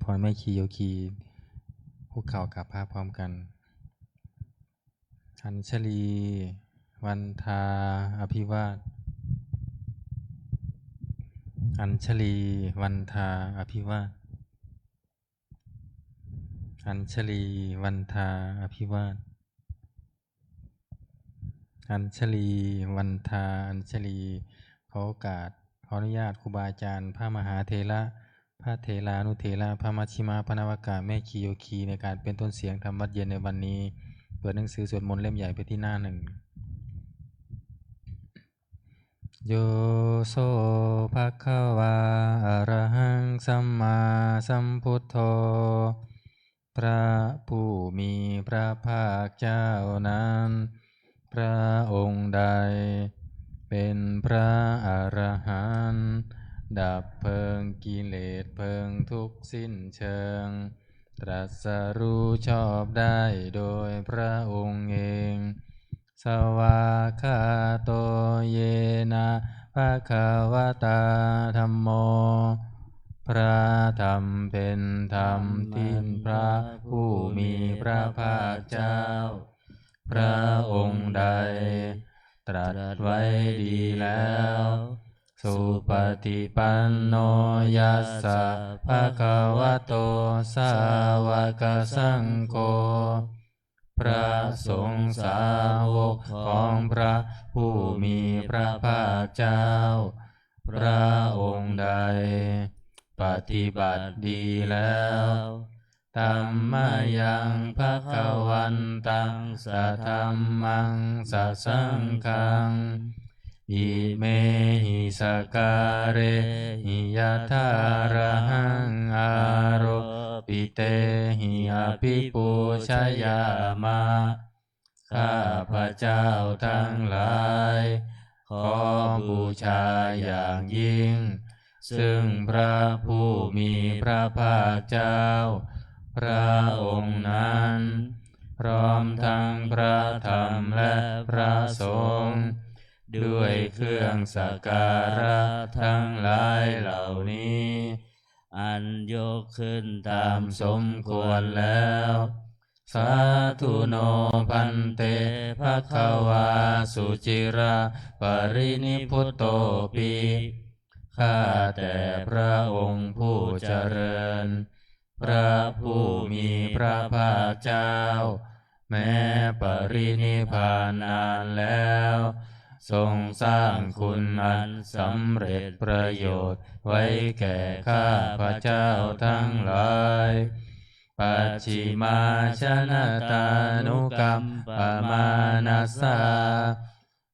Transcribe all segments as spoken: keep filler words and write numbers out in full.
อนแม่ชีโยคีคุกเข่ากราบพระพร้อมกัน อัญชลีวันทาอภิวาท อัญชลีวันทาอภิวาท อัญชลีวันทาอภิวาท อัญชลีวันทาอัญชลี ขอโอกาส ขออนุญาตครูบาอาจารย์ พระมหาเถระ พระเถรานุเถระ พระมัชฌิมา พระนวากะ แม่ชีโยคี ในการเป็นต้นเสียงธรรมวัตรเย็นในวันนี้ เปิดหนังสือสวดมนต์เล่มใหญ่ไปที่หน้าหนึ่ง Yo so bhagavā arahaṃ sammāsambuddho พระผู้มีพระภาคเจ้านั้น พระองค์ใด เป็นพระอรหันต์ ดับเพลิงกิเลสเพลิงทุกข์สิ้นเชิง ตรัสรู้ชอบได้โดยพระองค์เอง Svākkhāto yena bhagavatā dhammo พระธรรมเป็นธรรมที่พระผู้มีพระภาคเจ้า พระองค์ใด ตรัสไว้ดีแล้ว Supaṭipanno yassa bhagavato sāvakasaṅgho พระสงฆ์สาวกของพระผู้มีพระภาคเจ้า พระองค์ใด ปฏิบัติดีแล้ว Tammayaṃ bhagavantaṃ sadhammaṃ sasaṅghaṃ imehi sakkārehi yathārahaṃ āropitehi abhipūjayāma ข้าพเจ้าทั้งหลาย ขอบูชาอย่างยิ่ง ซึ่งพระผู้มีพระภาคเจ้า พระองค์นั้น พร้อมทั้งพระธรรมและพระสงฆ์ ด้วยเครื่องสักการะทั้งหลายเหล่านี้ อันยกขึ้นตามสมควรแล้ว Sādhu no bhante bhagavā suciraparinibbutopi ข้าแต่พระองค์ผู้เจริญ พระผู้มีพระภาคเจ้า แม้ปรินิพพานนานแล้ว ทรงสร้างคุณอันสำเร็จประโยชน์ไว้แก่ข้าพเจ้าทั้งหลาย Pacchimājanatānukampamānassa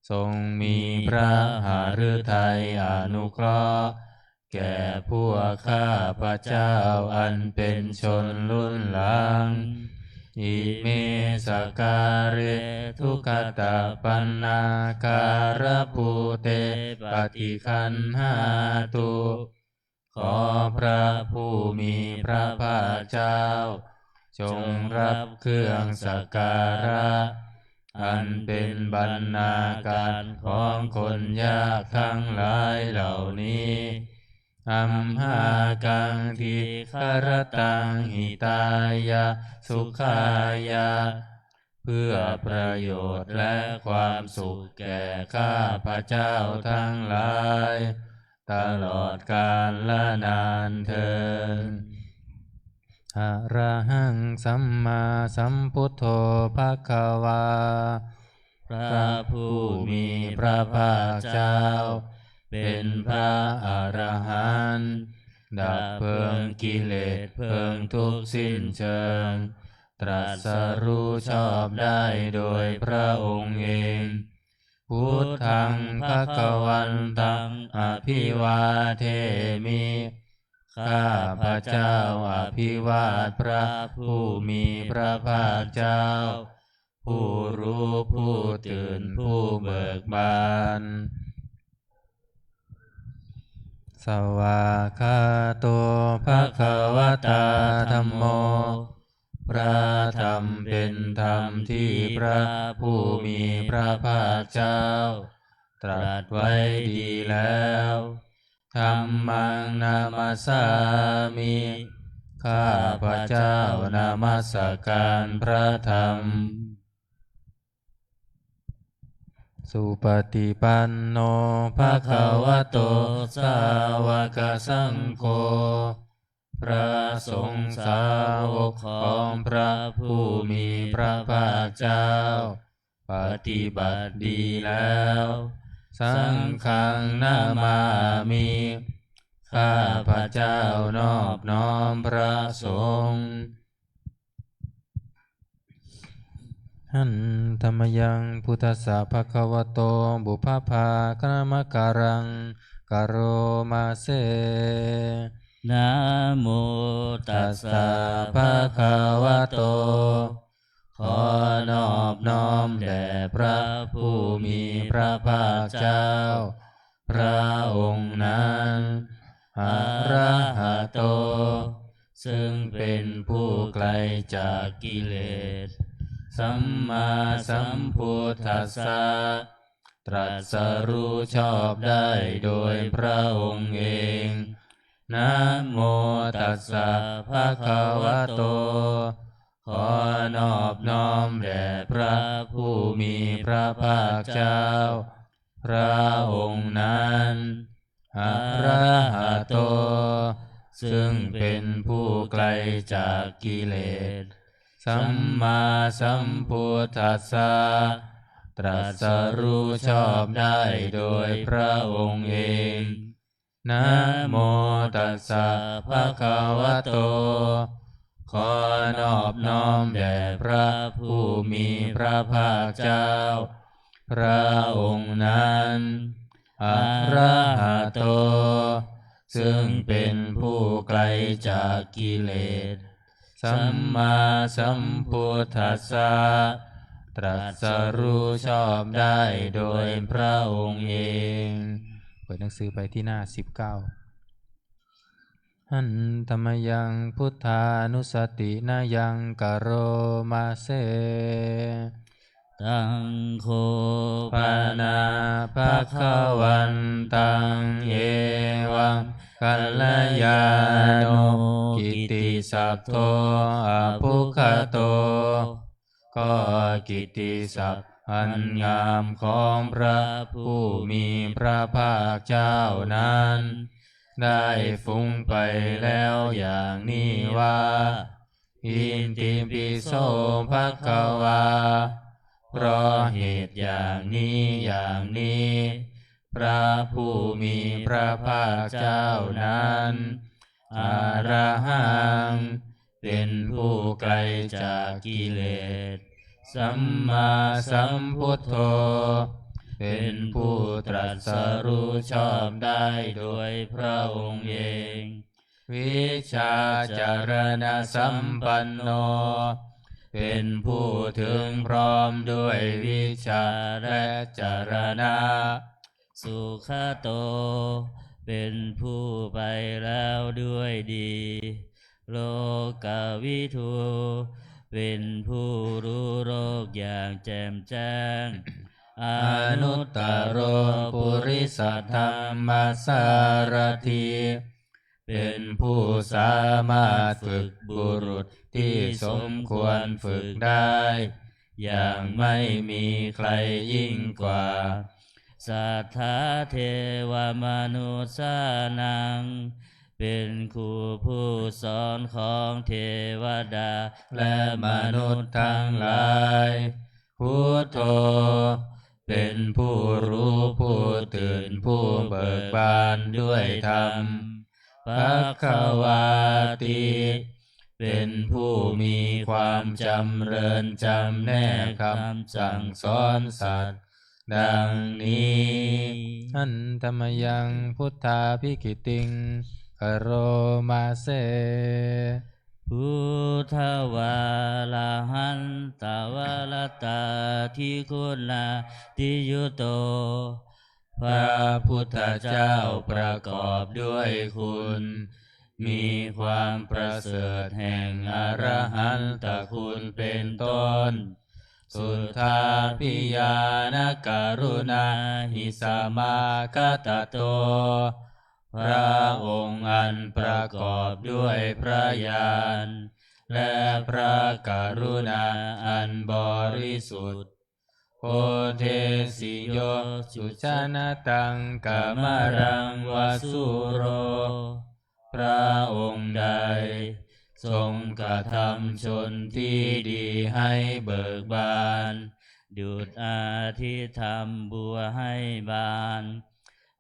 ทรงมีพระหฤทัยอนุเคราะห์ แก่พวกข้าพเจ้าอันเป็นชนรุ่นหลัง Ime sakkāre duggatapaṇṇākārabhūte paṭiggaṇhātu ขอพระผู้มีพระภาคเจ้า จงรับเครื่องสักการะ อันเป็นบรรณาการของคนยากทั้งหลายเหล่านี้ Amhākaṃ dīgharattaṃ hitāya sukhāya เพื่อประโยชน์และความสุขแก่ข้าพเจ้าทั้งหลาย ตลอดกาลนานเทอญ Arahaṃ sammāsambuddho bhagavā พระผู้มีพระภาคเจ้า เป็นพระอรหันต์ ดับเพลิงกิเลสเพลิงทุกข์สิ้นเชิง ตรัสรู้ชอบได้โดยพระองค์เอง Buddhaṃ bhagavantaṃ abhivādemi ข้าพเจ้าอภิวาทพระผู้มีพระภาคเจ้า ผู้รู้ผู้ตื่นผู้เบิกบาน Svākkhāto bhagavatā dhammo พระธรรมเป็นธรรมที่พระผู้มีพระภาคเจ้า ตรัสไว้ดีแล้ว Dhammaṃ namassāmi ข้าพเจ้านมัสการพระธรรม Supaṭipanno bhagavato sāvakasaṅgho พระสงฆ์สาวกของพระผู้มีพระภาคเจ้า ปฏิบัติดีแล้ว Saṅghaṃ namāmi ข้าพเจ้านอบน้อมพระสงฆ์ Handa mayaṃ buddhassa bhagavato pubbabhāganamakāraṃ karoma se. Namo tassa bhagavato ขอนอบน้อมแด่พระผู้มีพระภาคเจ้า พระองค์นั้น arahato ซึ่งเป็นผู้ไกลจากกิเลส sammāsambuddhassa ตรัสรู้ชอบได้โดยพระองค์เอง Namo tassa bhagavato ขอนอบน้อมแด่พระผู้มีพระภาคเจ้า พระองค์นั้น arahato ซึ่งเป็นผู้ไกลจากกิเลส sammāsambuddhassa ตรัสรู้ชอบได้โดยพระองค์เอง Namo tassa bhagavato ขอนอบน้อมแด่พระผู้มีพระภาคเจ้า พระองค์นั้น arahato ซึ่งเป็นผู้ไกลจากกิเลส sammāsambuddhassa ตรัสรู้ชอบได้โดยพระองค์เอง เปิดหนังสือไปที่หน้าสิบเก้า Handa mayaṃ buddhānussatinayaṃ karoma se. Taṃ kho pana bhagavantaṃ evaṃ kalyāṇo kittisaddo abbhuggato ก็กิตติศัพท์อันงามของพระผู้มีพระภาคเจ้านั้น ได้ฟุ้งไปแล้วอย่างนี้ว่า Itipi so bhagavā เพราะเหตุอย่างนี้อย่างนี้ พระผู้มีพระภาคเจ้านั้น arahaṃ เป็นผู้ไกลจากกิเลส sammāsambuddho เป็นผู้ตรัสรู้ชอบได้โดยพระองค์เอง vijjācaraṇasampanno เป็นผู้ถึงพร้อมด้วยวิชชาและจรณะ sugato เป็นผู้ไปแล้วด้วยดี lokavidū เป็นผู้รู้โลกอย่างแจ่มแจ้ง anuttaro purisadammasārathi เป็นผู้สามารถฝึกบุรุษที่สมควรฝึกได้ อย่างไม่มีใครยิ่งกว่า satthā devamanussānaṃ เป็นครูผู้สอนของเทวดาและมนุษย์ทั้งหลาย buddho เป็นผู้รู้ผู้ตื่นผู้เบิกบานด้วยธรรม bhagavāti เป็นผู้มีความจำเริญจำแนกคำสั่งสอนสัตว์ ดังนี้ Handa mayaṃ buddhābhigītiṃ karoma se. Buddhavārahantavaratādiguṇādiyutto พระพุทธเจ้าประกอบด้วยคุณ มีความประเสริฐแห่งอรหันตคุณเป็นต้น suddhābhiñāṇakaruṇāhi samāgatatto พระองค์อันประกอบด้วยพระญาณ และพระกรุณาอันบริสุทธิ์ โพเทสิโย สุจนตัง กมลังวสุโร พระองค์ใดทรงกระทำชนที่ดีให้เบิกบาน ดุจอาทิธรรมบัวให้บาน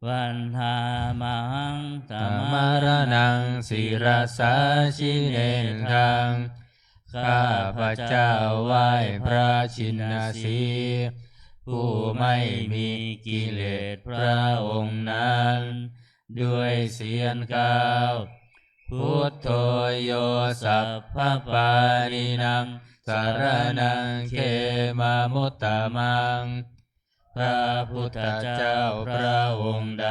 Vandāmahaṃ tamaraṇaṃ sirasā jinendaṃ ข้าพเจ้าไหว้พระชินสีห์ ผู้ไม่มีกิเลสพระองค์นั้น ด้วยเสียงกล่าว Buddho yo sabbapāṇīnaṃ saraṇaṃ khemamuttamaṃ พระพุทธเจ้าพระองค์ใด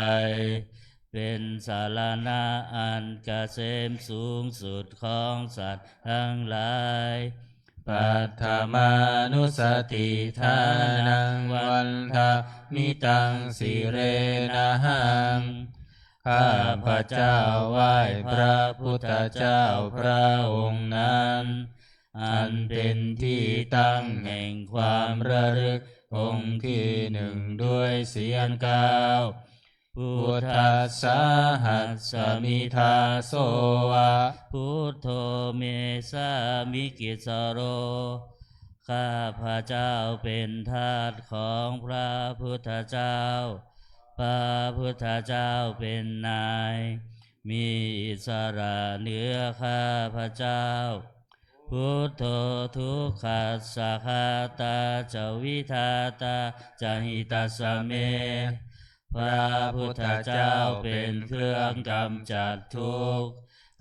เป็นสรณะอันเกษมสูงสุดของสัตว์ทั้งหลาย Paṭhamānussatiṭṭhānaṃ vandāmi taṃ sirenahaṃ ข้าพเจ้าไหว้พระพุทธเจ้าพระองค์นั้น อันเป็นที่ตั้งแห่งความระลึกองค์ที่หนึ่งด้วยเสียงกล่าว Buddhassāhasmi dāso va Buddho me sāmikissaro ข้าพเจ้าเป็นทาสของพระพุทธเจ้า พระพุทธเจ้าเป็นนาย มีอิสระเหนือข้าพเจ้า Buddho dukkhassa ghātā ca vidhātā ca hitassa me พระพุทธเจ้าเป็นเครื่องกำจัดทุกข์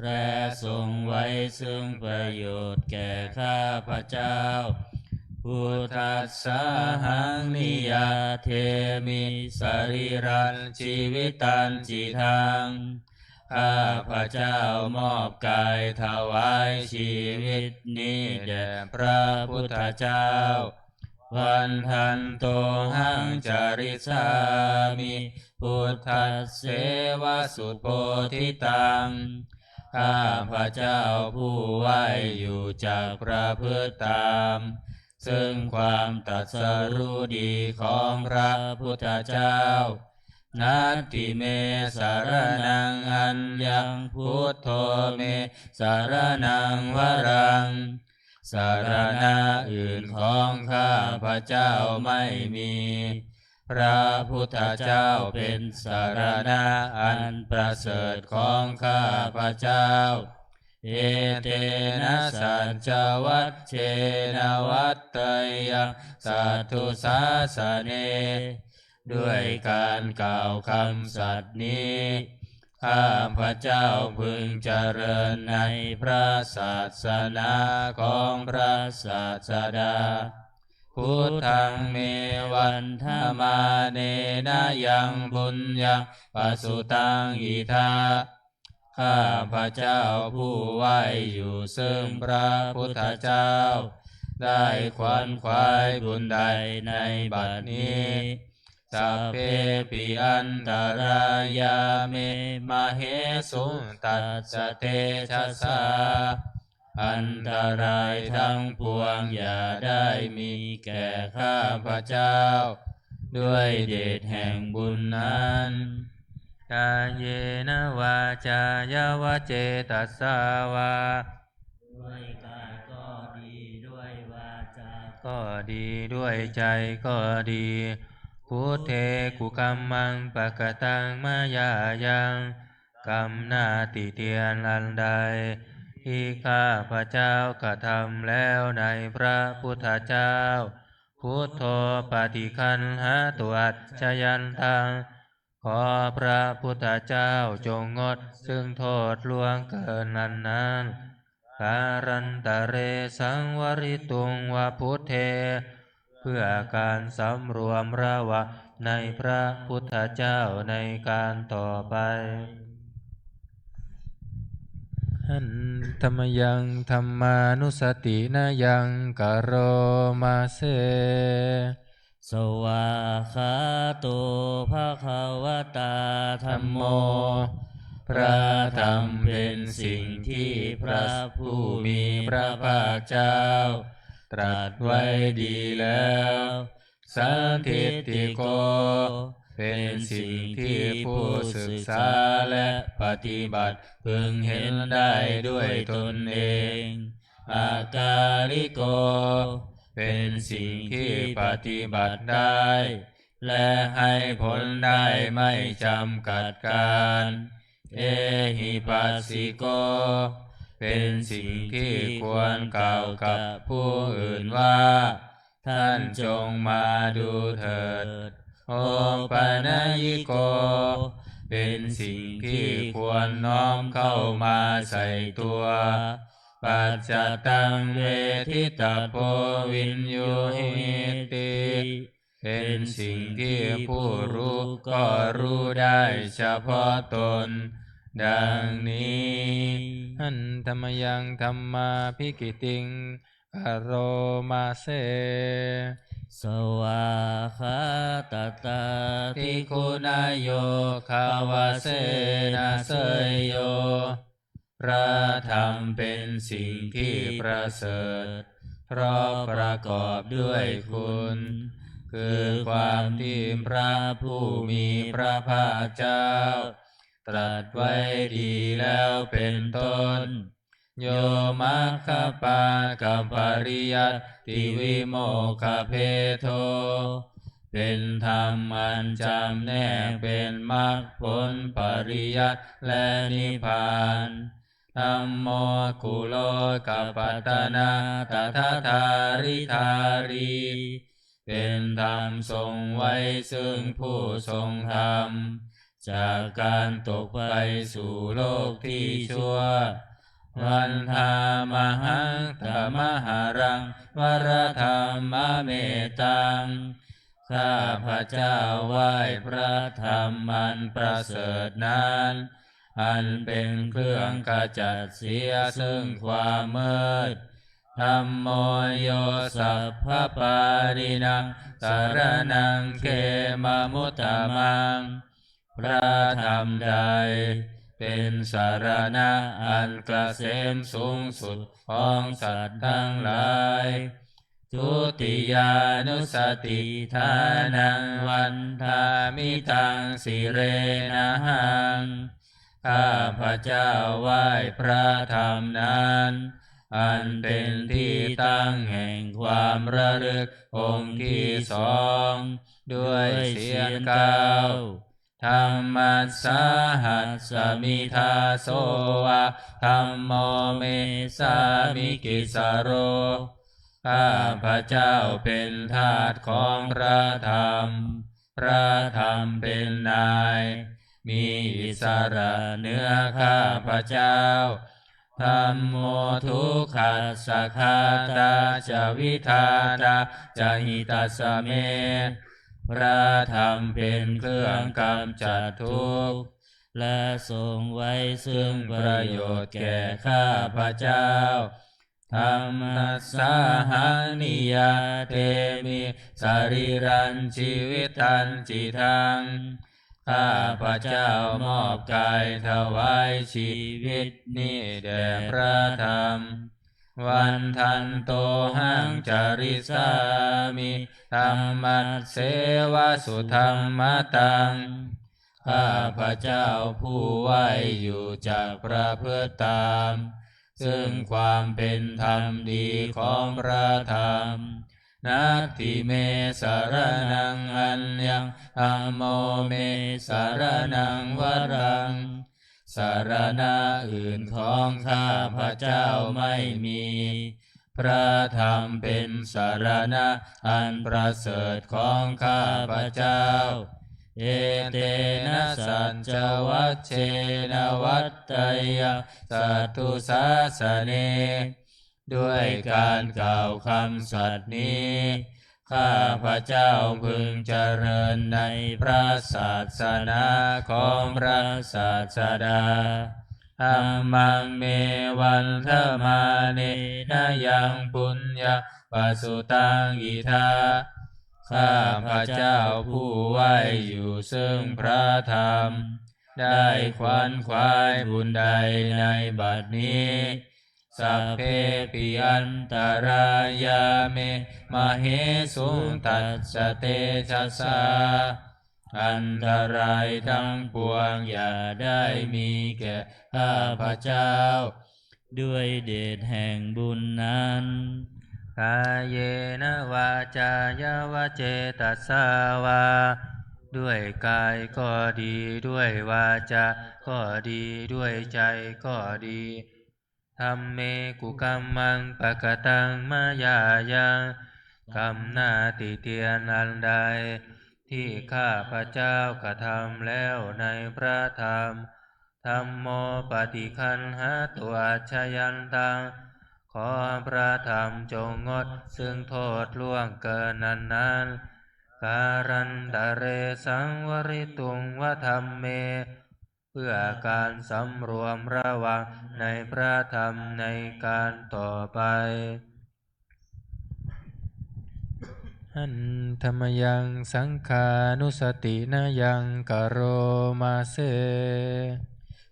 และทรงไว้ซึ่งประโยชน์แก่ข้าพเจ้า Buddhassāhaṃ niyyādemi sarīrañjīvitañcidaṃ ข้าพเจ้ามอบกายถวายชีวิตนี้แด่พระพุทธเจ้า Vandantohaṃ carissāmi buddhasseva subodhitaṃ ข้าพเจ้าผู้ไหว้อยู่จักประพฤติตาม ซึ่งความตรัสรู้ดีของพระพุทธเจ้า Natthi me saraṇaṃ aññaṃ buddho me saraṇaṃ varaṃ สรณะอื่นของข้าพเจ้าไม่มี พระพุทธเจ้าเป็นสรณะอันประเสริฐของข้าพเจ้า Etena saccavajjena vaḍḍheyyaṃ satthu sāsane ด้วยการกล่าวคำสัตย์นี้ ข้าพเจ้าพึงเจริญในพระศาสนาของพระศาสดา Buddhaṃ me vandamānena yaṃ puññaṃ pasutaṃ idha ข้าพเจ้าผู้ไหว้อยู่ซึ่งพระพุทธเจ้า ได้ขวนขวายบุญใดในบัดนี้ Sabbepi antarāyā me māhesuṃ tassa tejasā อันตรายทั้งปวงอย่าได้มีแก่ข้าพเจ้า ด้วยเดชแห่งบุญนั้น Kāyena vācāya va cetasā vā ด้วยกายก็ดี ด้วยวาจาก็ดี ด้วยใจก็ดี Buddhe kukammaṃ pakataṃ mayā yaṃ กรรมหน้าติเตียนอันใด ที่ข้าพเจ้ากระทำแล้วในพระพุทธเจ้า Buddho paṭiggaṇhatu accayantaṃ ขอพระพุทธเจ้าจงงดซึ่งโทษล่วงเกินนั้นๆ Kālantare saṃvarituṃ va buddhe เพื่อการสำรวมระวังในพระพุทธเจ้าในการต่อไป Handa mayaṃ dhammānussatinayaṃ karoma se. Svākkhāto bhagavatā dhammo. พระธรรมเป็นสิ่งที่พระผู้มีพระภาคเจ้าตรัสไว้ดีแล้ว Sandiṭṭhiko เป็นสิ่งที่ผู้ศึกษาและปฏิบัติพึงเห็นได้ด้วยตนเอง Akāliko เป็นสิ่งที่ปฏิบัติได้ และให้ผลได้ไม่จำกัดกาล Ehipassiko เป็นสิ่งที่ควรกล่าวกับผู้อื่นว่า ท่านจงมาดูเถิด Opanayiko เป็นสิ่งที่ควรน้อมเข้ามาใส่ตัว Paccattaṃ veditabbo viññūhīti เป็นสิ่งที่ผู้รู้ก็รู้ได้เฉพาะตน ดังนี้ Handa mayaṃ dhammābhigītiṃ karoma se. Svākkhātatādiguṇayogavasena seyyo พระธรรมเป็นสิ่งที่ประเสริฐ เพราะประกอบด้วยคุณ คือความที่พระผู้มีพระภาคเจ้า ตรัสไว้ดีแล้วเป็นต้น Yo maggapākapariyattivimokkhabhedo เป็นธรรมอันจำแนกเป็นมรรคผลปริยัติและนิพพาน Dhammo kulokapatanā tadadhāridhārī เป็นธรรมทรงไว้ซึ่งผู้ทรงธรรม จากการตกไปสู่โลกที่ชั่ว Vandāmahaṃ tamaharaṃ varadhammametaṃ ข้าพเจ้าไหว้พระธรรมอันประเสริฐนั้น อันเป็นเครื่องขจัดเสียซึ่งความมืด Dhammo yo sabbapāṇīnaṃ saraṇaṃ khemamuttamaṃ พระธรรมใดเป็นสรณะอันเกษมสูงสุดของสัตว์ทั้งหลาย Dutiyānussatiṭṭhānaṃ vandāmi taṃ sirenahaṃ ข้าพเจ้าไหว้พระธรรมนั้น อันเป็นที่ตั้งแห่งความระลึกองค์ที่สอง ด้วยเสียงเก้า Dhammassāhasmi dāso va dhammo me sāmikissaro ข้าพเจ้าเป็นทาสของพระธรรม พระธรรมเป็นนาย มีอิสระเหนือข้าพเจ้า Dhammo dukkhassa ghātā ca vidhātā ca hitassa me พระธรรมเป็นเครื่องกำจัดทุกข์ และทรงไว้ซึ่งประโยชน์แก่ข้าพเจ้า Dhammassāhaṃ niyyādemi sarīrañjīvitañcidaṃ ข้าพเจ้ามอบกายถวายชีวิตนี้แด่พระธรรม Vandantohaṃ carissāmi dhammasseva sudhammataṃ ข้าพเจ้าผู้ไหว้อยู่จักประพฤติตาม ซึ่งความเป็นธรรมดีของพระธรรม Natthi me saraṇaṃ aññaṃ dhammo me saraṇaṃ varaṃ สรณะอื่นของข้าพเจ้าไม่มี พระธรรมเป็นสรณะอันประเสริฐของข้าพเจ้า Etena saccavajjena vaḍḍheyyaṃ satthu sāsane ด้วยการกล่าวคำสัตย์นี้ ข้าพเจ้าพึงเจริญในพระศาสนาของพระศาสดา Dhammaṃ me vandamānena yaṃ puññaṃ pasutaṃ idha ข้าพเจ้าผู้ไหว้อยู่ซึ่งพระธรรม ได้ขวนขวายบุญใดในบัดนี้ sabbepi antarāyā me māhesuṃ tassa tejasā. อันตรายทั้งปวงอย่าได้มีแก่ข้าพเจ้า ด้วยเดชแห่งบุญนั้น kāyena vācāya va cetasā vā ด้วยกายก็ดี ด้วยวาจาก็ดี ด้วยใจก็ดี dhamme kukammaṃ pakataṃ mayā yaṃ กรรมหน้าติเตียนอันใด ที่ข้าพเจ้ากระทำแล้วในพระธรรม dhammo paṭiggaṇhatu accayantaṃ ขอพระธรรมจงงดซึ่งโทษล่วงเกินนั้นๆ kālantare saṃvarituṃ va dhamme เพื่อการสำรวมระวังในพระธรรมในการต่อไป handa mayaṃ saṅghānussatinayaṃ karoma se.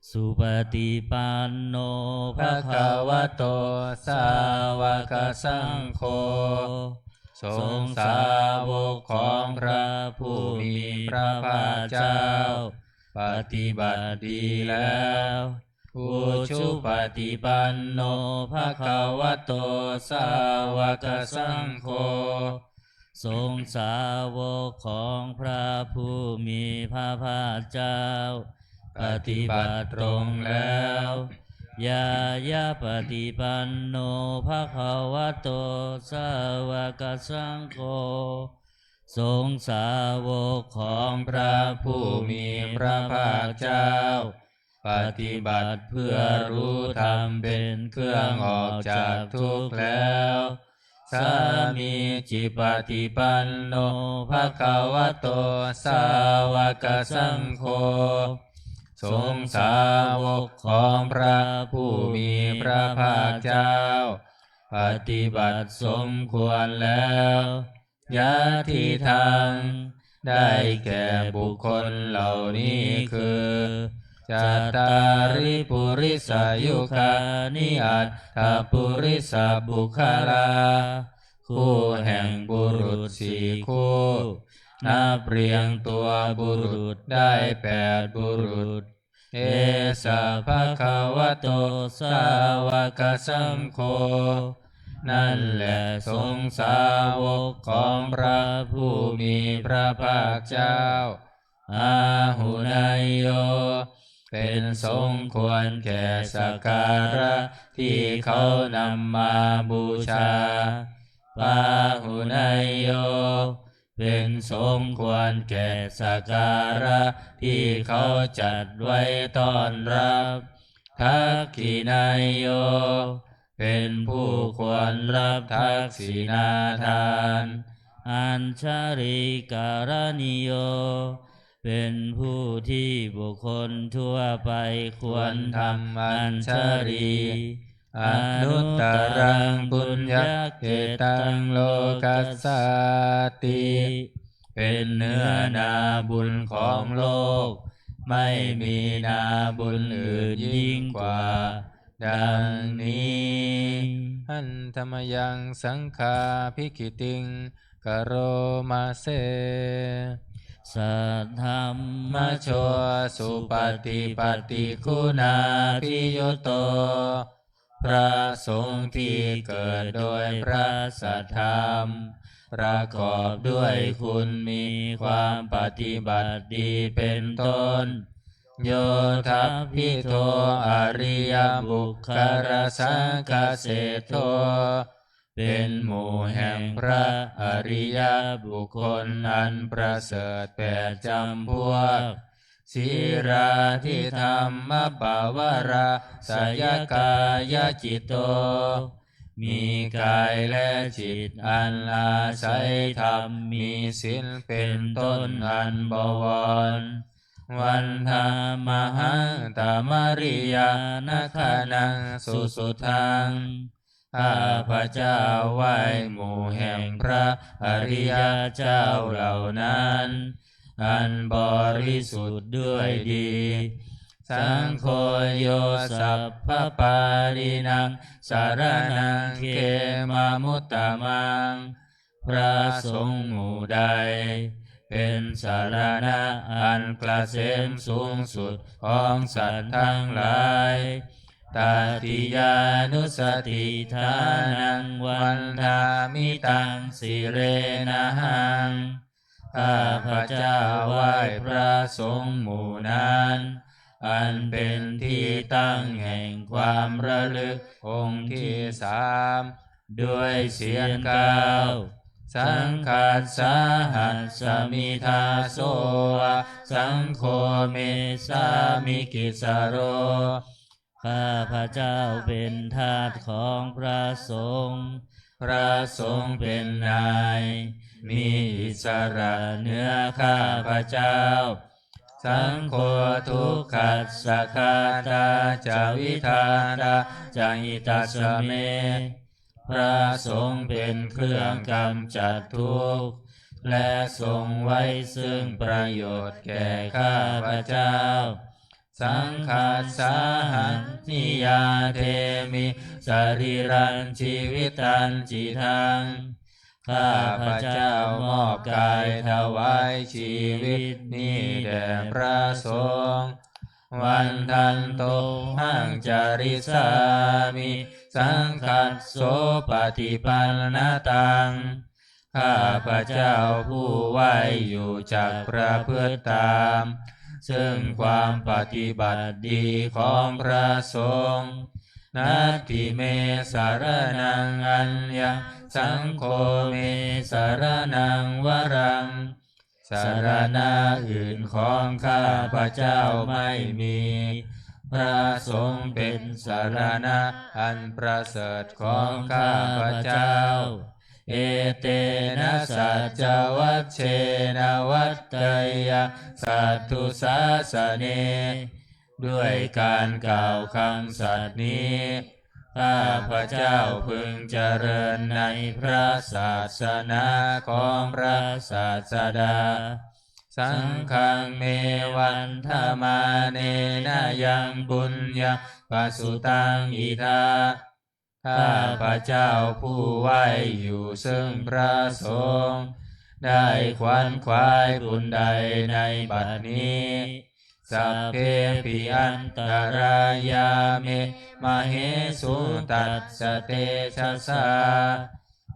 Supaṭipanno bhagavato sāvakasaṅgho สงฆ์สาวกของพระผู้มีพระภาคเจ้า ปฏิบัติดีแล้ว Ujupaṭipanno bhagavato sāvakasaṅgho สงฆ์สาวกของพระผู้มีพระภาคเจ้า ปฏิบัติตรงแล้ว Ñāyapaṭipanno bhagavato sāvakasaṅgho สงฆ์สาวกของพระผู้มีพระภาคเจ้า ปฏิบัติเพื่อรู้ธรรมเป็นเครื่องออกจากทุกข์แล้ว Sāmīcipaṭipanno bhagavato sāvakasaṅgho สงฆ์สาวกของพระผู้มีพระภาคเจ้า ปฏิบัติสมควรแล้ว Yadidaṃ ได้แก่บุคคลเหล่านี้คือ cattāri purisayugāni aṭṭha purisapuggalā คู่แห่งบุรุษสี่คู่ นับเรียงตัวบุรุษได้แปดบุรุษ Esa bhagavato sāvakasaṅgho นั่นแหละสงฆ์สาวกของพระผู้มีพระภาคเจ้า Āhuneyyo เป็นสงฆ์ควรแก่สักการะที่เขานำมาบูชา Pāhuneyyo เป็นสงฆ์ควรแก่สักการะที่เขาจัดไว้ต้อนรับ Dakkhiṇeyyo เป็นผู้ควรรับทักษิณาทาน Añjalikaraṇīyo เป็นผู้ที่บุคคลทั่วไปควรทำอัญชลี Anuttaraṃ puññakkhettaṃ lokassāti เป็นเนื้อนาบุญของโลก ไม่มีนาบุญอื่นยิ่งกว่า ดังนี้ Handa mayaṃ saṅghābhigītiṃ karoma se. Saddhammajo supaṭipattiguṇābhiyutto พระสงฆ์ที่เกิดโดยพระสัทธรรม ประกอบด้วยคุณมีความปฏิบัติดีเป็นต้น Yo tappito ariyapuggalasaṅghaseṭṭho เป็นหมู่แห่งพระอริยบุคคลอันประเสริฐแปดจำพวก Sīlādidhammapavarāsayakāyacitto มีกายและจิตอันอาศัยธรรมมีศีลเป็นต้นอันบวร Vandāmahaṃ tamariyanagaṇaṃ susuddhaṃ ข้าพเจ้าไหว้หมู่แห่งพระอริยเจ้าเหล่านั้น อันบริสุทธิ์ด้วยดี Saṅgho yo sabbapāṇīnaṃ saraṇaṃ khemamuttamaṃ. พระสงฆ์หมู่ใด เป็นสรณะอันเกษมสูงสุดของสัตว์ทั้งหลาย Tatiyānussatiṭṭhānaṃ vandāmi taṃ sirenahaṃ. ข้าพเจ้าไหว้พระสงฆ์หมู่นั้น อันเป็นที่ตั้งแห่งความระลึกองค์ที่สาม ด้วยเสียงกล่าว Saṅghassa hassami dāso va, saṅgho me sāmikissaro. ข้าพเจ้าเป็นทาสของพระสงฆ์ พระสงฆ์เป็นนาย มีอิสระเหนือข้าพเจ้า Saṅgho dukkhassa ghātā ca vidhātā ca hitassa me. พระสงฆ์เป็นเครื่องกำจัดทุกข์ และทรงไว้ซึ่งประโยชน์แก่ข้าพเจ้า Saṅghassahaṃ niyyādemi sarīrañjīvitañcidaṃ. ข้าพเจ้ามอบกายถวายชีวิตนี้แด่พระสงฆ์ Vandantohaṃ carissāmi saṅghassopaṭipannataṃ. ข้าพเจ้าผู้ไหว้อยู่จักประพฤติตาม ซึ่งความปฏิบัติดีของพระสงฆ์ Natthi me saraṇaṃ aññaṃ, saṅgho me saraṇaṃ varaṃ. สรณะอื่นของข้าพเจ้าไม่มี พระสงฆ์เป็นสรณะอันประเสริฐของข้าพเจ้า Etena saccavajjena vaḍḍheyyaṃ satthu sāsane. ด้วยการกล่าวคำสัตย์นี้ ข้าพเจ้าพึงเจริญในพระศาสนาของพระศาสดา Saṅghaṃ me vandamānena yaṃ puññaṃ pasutaṃ idha. ข้าพเจ้าผู้ไหว้อยู่ซึ่งพระสงฆ์ ได้ขวนขวายบุญใดในบัดนี้ Sabbepi antarāyā me māhesuṃ tassa tejasā.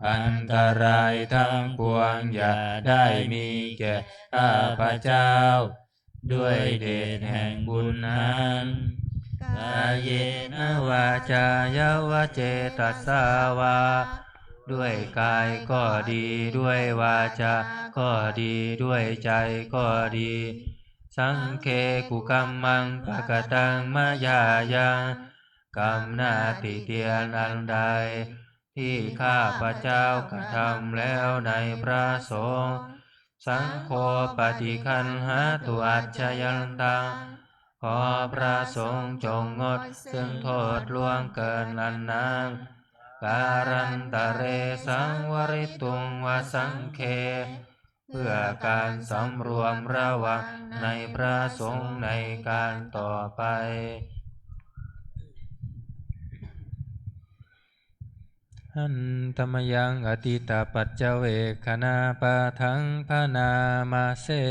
อันตรายทั้งปวงอย่าได้มีแก่ข้าพเจ้า ด้วยเดชแห่งบุญนั้น Kāyena vācāya va cetasā vā. ด้วยกายก็ดี ด้วยวาจาก็ดี ด้วยใจก็ดี Saṅghe kukammaṃ pakataṃ mayā yaṃ. กรรมหน้าติเตียนอันใด ที่ข้าพเจ้ากระทำแล้วในพระสงฆ์ Saṅgho paṭiggaṇhatu accayantaṃ. ขอพระสงฆ์จงงดซึ่งโทษล่วงเกินอันนั้น Kālantare saṃvarituṃ va saṅghe. เพื่อการสำรวมระวังในพระสงฆ์ในการต่อไป Handa mayaṃ atītapaccavekkhaṇapāṭhaṃ bhaṇāma se.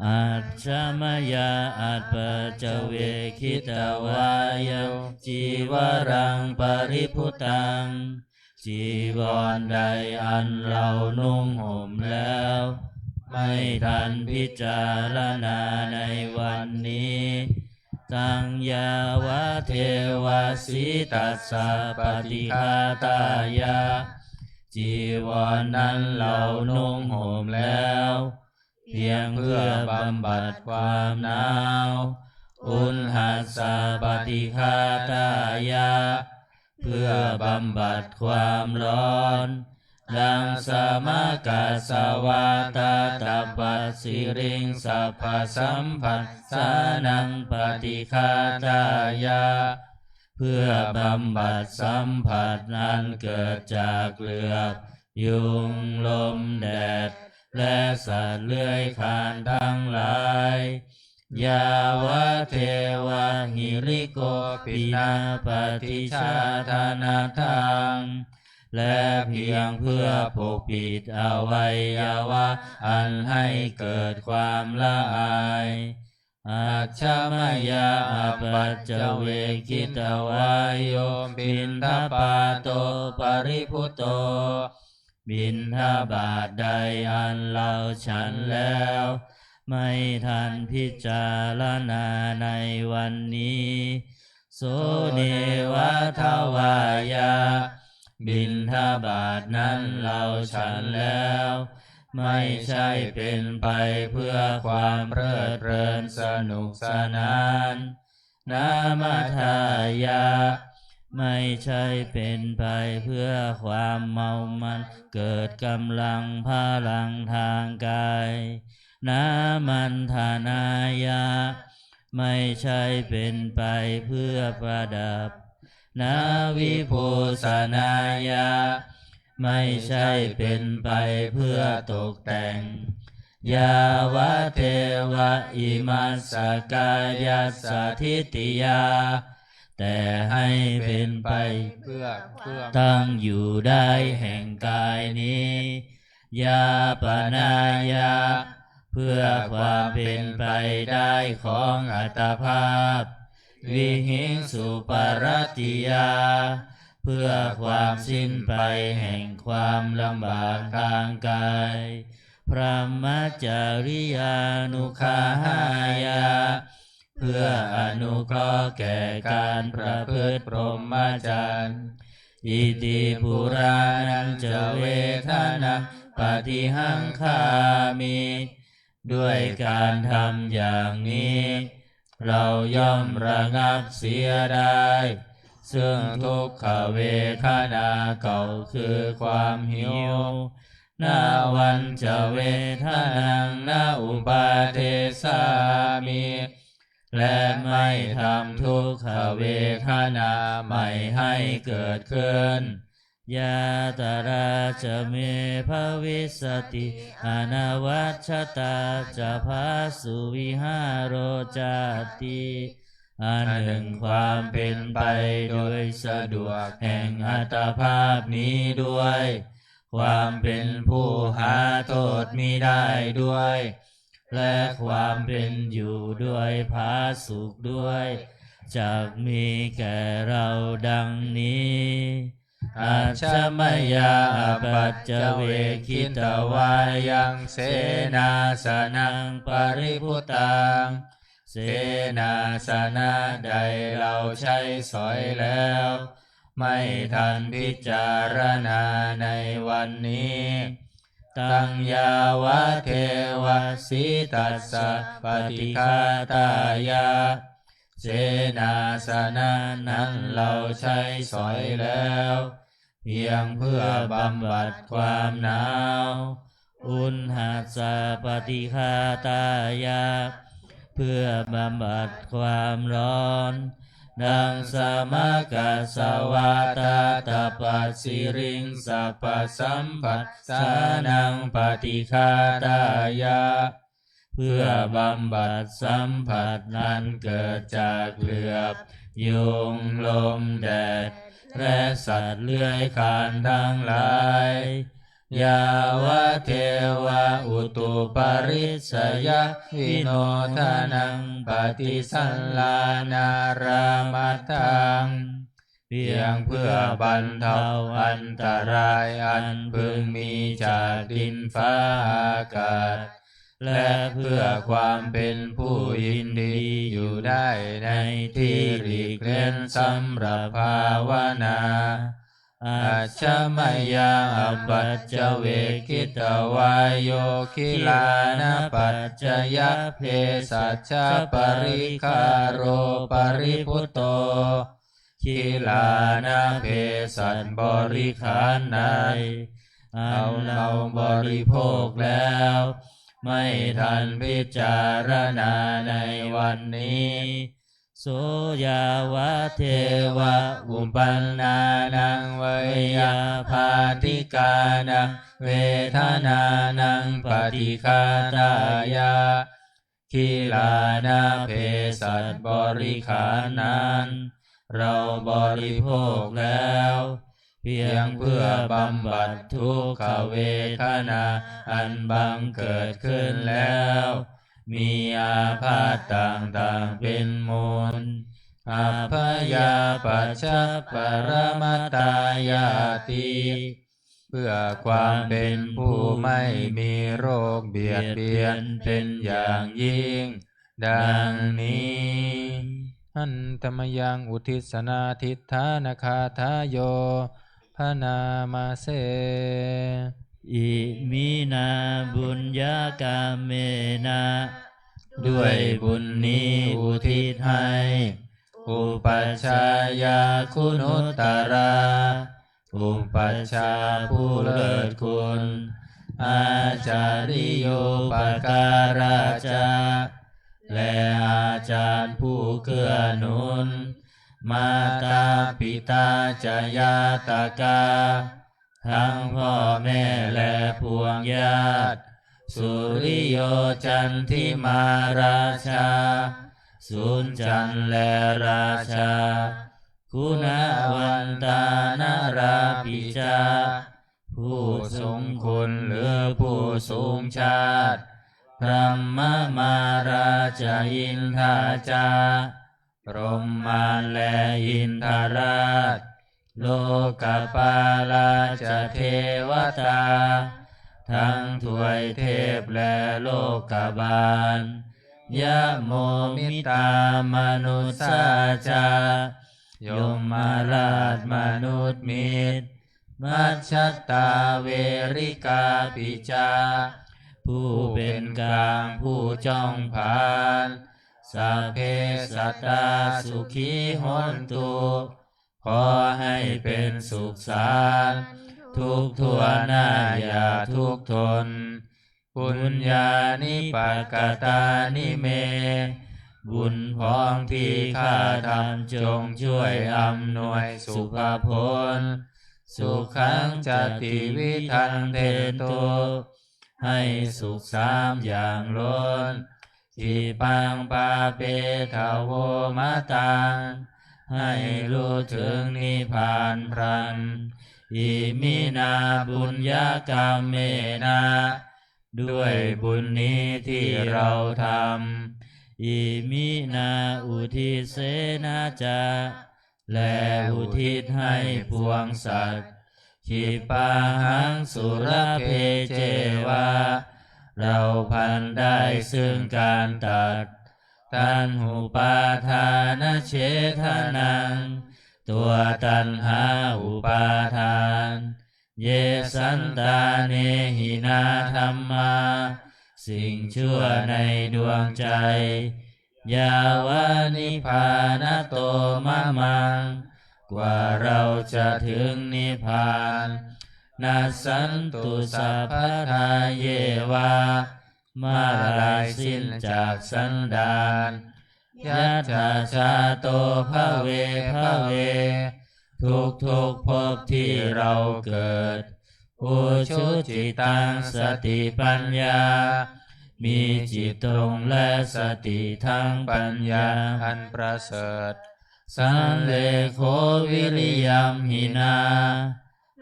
Ajja mayā apaccavekkhitvā yaṃ cīvaraṃ paribhuttaṃ. จีวรใดอันเรานุ่งห่มแล้ว ไม่ทันพิจารณาในวันนี้ Taṃ yāvadeva sītassa paṭighātāya. จีวรนั้นเรานุ่งห่มแล้ว เพียงเพื่อบำบัดความหนาว Uṇhassa paṭighātāya. เพื่อบำบัดความร้อน Dassamakasavātātapasiriṃsapasamphassānaṃ paṭighātāya. เพื่อบำบัดสัมผัสอันเกิดจากเหลือบ ยุง ลม แดด และสัตว์เลื้อยคลานทั้งหลาย yāvadeva hirikopinapaṭicchādanatthaṃ และเพียงเพื่อปกปิดอวัยวะอันให้เกิดความละอาย ajja mayā apaccavekkhitvā yo piṇḍapāto paribhutto บิณฑบาตใดอันเราฉันแล้ว ไม่ทันพิจารณาในวันนี้ so neva davāya บิณฑบาตนั้นเราฉันแล้ว ไม่ใช่เป็นไปเพื่อความเพลิดเพลินสนุกสนาน nāmadāya ไม่ใช่เป็นไปเพื่อความเมามันเกิดกำลังพลังทางกาย nāmantanāya ไม่ใช่เป็นไปเพื่อประดับ navibhūsanāya ไม่ใช่เป็นไปเพื่อตกแต่ง yāvadeva imassa kāyassa ṭhitiyā แต่ให้เป็นไปเพื่อความตั้งอยู่ได้แห่งกายนี้ yāpanāya เพื่อความเป็นไปได้ของอัตภาพ vihiṃsuparatiyā เพื่อความสิ้นไปแห่งความลำบากทางกาย brahmacariyānuggahāya เพื่ออนุเคราะห์แก่การประพฤติพรหมจรรย์ iti purāṇañca vedanaṃ paṭihaṅkhāmi ด้วยการทำอย่างนี้ เราย่อมระงับเสียได้ ซึ่งทุกขเวทนาเก่าคือความหิว navañca vedanaṃ na uppādessāmi และไม่ทำทุกขเวทนาใหม่ให้เกิดขึ้น yātrā ca me bhavissati anavajjatā ca phāsuvihāro cāti อันหนึ่งความเป็นไปโดยสะดวกแห่งอัตภาพนี้ด้วย ความเป็นผู้หาโทษมิได้ด้วย และความเป็นอยู่ด้วยผาสุกด้วย จักมีแก่เราดังนี้ ajja mayā apaccavekkhitvā yaṃ senāsanaṃ paribhuttaṃ เสนาสนะใดเราใช้สอยแล้ว ไม่ทันพิจารณาในวันนี้ taṃ yāvadeva sītassa paṭighātāya เสนาสนะนั้นเราใช้สอยแล้ว เพียงเพื่อบำบัดความหนาว uṇhassa paṭighātāya เพื่อบำบัดความร้อน daṃsamakassa vātatappassa siriṃsapasamphassānaṃ paṭighātāya เพื่อบำบัดสัมผัสอันเกิดจากเหลือบยุง ลมแดด และสัตว์เลื้อยคลานทั้งหลาย yāvadeva utuparissayavinodanaṃ paṭisallānārāmatthaṃ เพียงเพื่อบรรเทาอันตรายอันพึงมีจากดินฟ้าอากาศ และเพื่อความเป็นผู้ยินดีอยู่ได้ในที่หลีกเล้นสำหรับภาวนา ajja mayā apaccavekkhitvā yo gilānapaccayabhesajjaparikkhāro paribhutto กิลานะเภสัชบริขารใดอันเราบริโภคแล้ว ไม่ทันพิจารณาในวันนี้ So yāvadeva uppannānaṃ veyyābādhikānaṃ vedanānaṃ paṭighātāya, gilānapesaṃ, บริขารนั้น เราบริโภคแล้ว เพียงเพื่อบำบัดทุกขเวทนาอันบังเกิดขึ้นแล้ว มีอาพาธต่างๆเป็นมูล Abyāpajjhaparamatāyāti เพื่อความเป็นผู้ไม่มีโรคเบียดเบียนเป็นอย่างยิ่ง ดังนี้ Handa mayaṃ uddissanādhiṭṭhānagāthāyo bhaṇāma se. Iminā puññakammena ด้วยบุญนี้อุทิศให้ upajjhāyā guṇuttarā อุปัชฌาย์ผู้เลิศคุณ ācariyūpakārā ca และอาจารย์ผู้เกื้อหนุน mātā pitā ca ñātakā ทั้งพ่อแม่และพวงญาติ suriyo candimā rājā สุญจันทร์และราชา guṇavantā narāpi ca ผู้ทรงคุณหรือผู้สูงชาติ brahmamārā ca indā ca พรหมมารและอินทราช lokapālā ca devatā ทั้งทวยเทพและโลกบาล yamo mittā manussā ca ยมราชมนุษย์มิตร majjhattā verikāpi ca ผู้เป็นกลางผู้จ้องผลาญ sabbe sattā sukhī hontu ขอให้เป็นสุขสาร ทุกทั่วหน้าอย่าทุกข์ทน puññāni pakatāni me บุญพ้องที่ข้าทำจงช่วยอำนวยสุภผล sukhañca tividhaṃ dentu ให้สุขสามอย่างล้น khippaṃ pāpetha vomataṃ ให้รู้ถึงนิพพานพลัน iminā puññakammena ด้วยบุญนี้ที่เราทำ iminā uddisena ca และอุทิศให้ปวงสัตว์ khippāhaṃ sulabhe ceva เราพลันได้ซึ่งการตัด taṇhupādānachedanaṃ ตัวตัณหาอุปาทาน ye santāne hinā dhammā สิ่งชั่วในดวงใจ yāva nibbānato mamaṃ กว่าเราจะถึงนิพพาน nassantu sabbadā yeva เมื่อไรสิ้นจากสันดาน yattha jāto bhave bhave ทุกๆภพที่เราเกิด ujucittaṃ satipaññā มีจิตตรงและสติทั้งปัญญาอันประเสริฐ sallekho viriyamhinā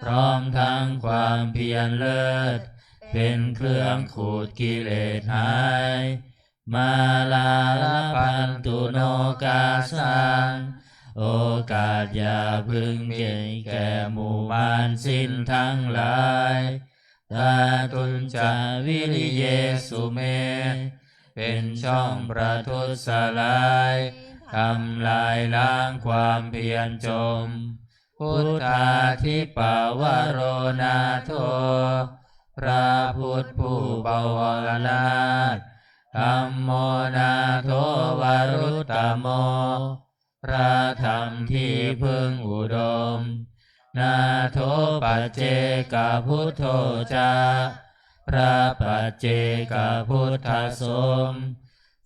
พร้อมทั้งความเพียรเลิศ เป็นเครื่องขูดกิเลสหาย Mālālabhantu nokāsaṃ โอกาสอย่าพึงมีแก่หมู่มารสิ้นทั้งหลาย Kātuñca viriyesu me เป็นช่องประทุษร้าย ทำลายล้างความเพียรจม Buddhādhipavaro nātho พระพุทธผู้ปวรนาถ Dhammo nātho varuttamo พระธรรมที่พึ่งอุดม Nātho paccekabuddho ca พระปัจเจกพุทธสม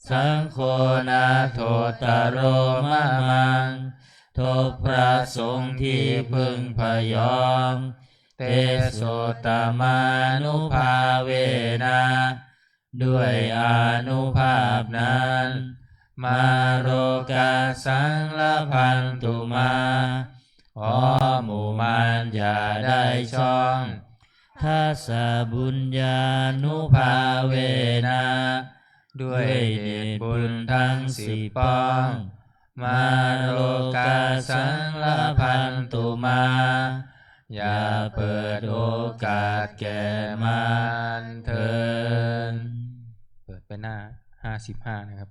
Saṅgho nāthottaro mamaṃ. ทบพระสงฆ์ที่พึ่งพยอง Tesottamānubhāvena ด้วยอานุภาพนั้น Mārokāsaṃ labhantu mā ขอหมู่มารอย่าได้ช่อง Dasabhuññānubhāvena ด้วยเดชบุญทั้งสิบป้อง Mārokāsaṃ labhantu mā อย่าเปิดโอกาสแก่มารเถิด เปิดไปหน้าห้าสิบห้านะครับ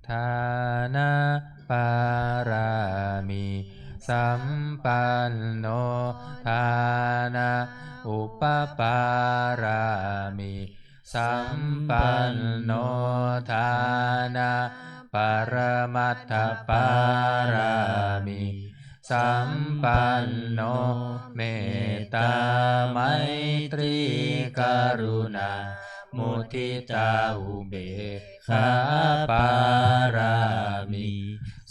Dānapārami sampanno, dāna upapārami sampanno, dāna paramatthapārami sampanno, mettā maitrī karuṇā muditā upekkhā pārami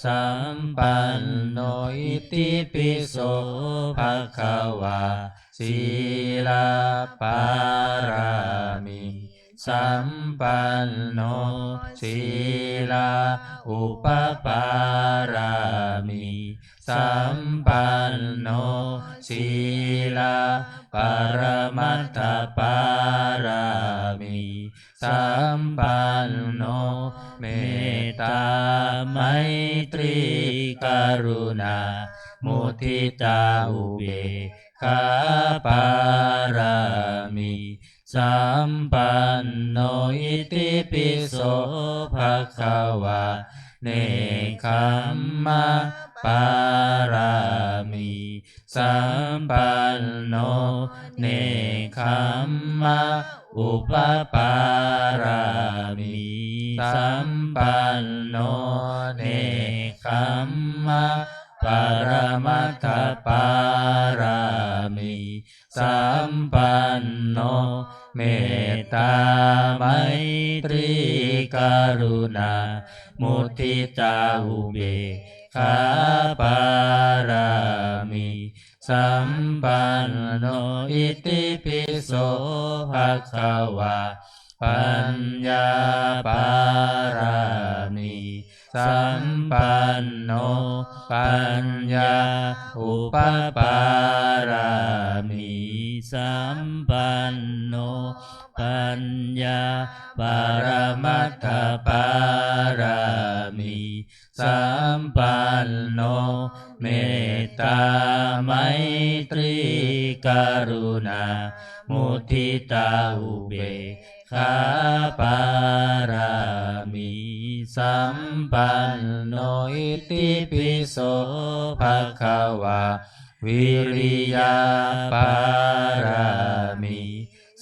sampanno, itipi so bhagavā sīla pārami sampanno, sīla upapārami sampanno, sīla paramatthapārami sampanno, mettā maitrī karuṇā muditā upekkhā pārami sampanno, itipi so bhagavā nekkhamma pārami sampanno, nekkhamma upapārami sampanno, nekkhamma paramatthapārami sampanno, mettā maitrī karuṇā muditā upekkhā pārami sampanno, itipi so bhagavā paññā pārami sampanno, paññā upapārami sampanno, paññā paramatthapārami sampanno, mettā maitrī karuṇā muditā upekkhā pārami sampanno, itipi so bhagavā viriya pārami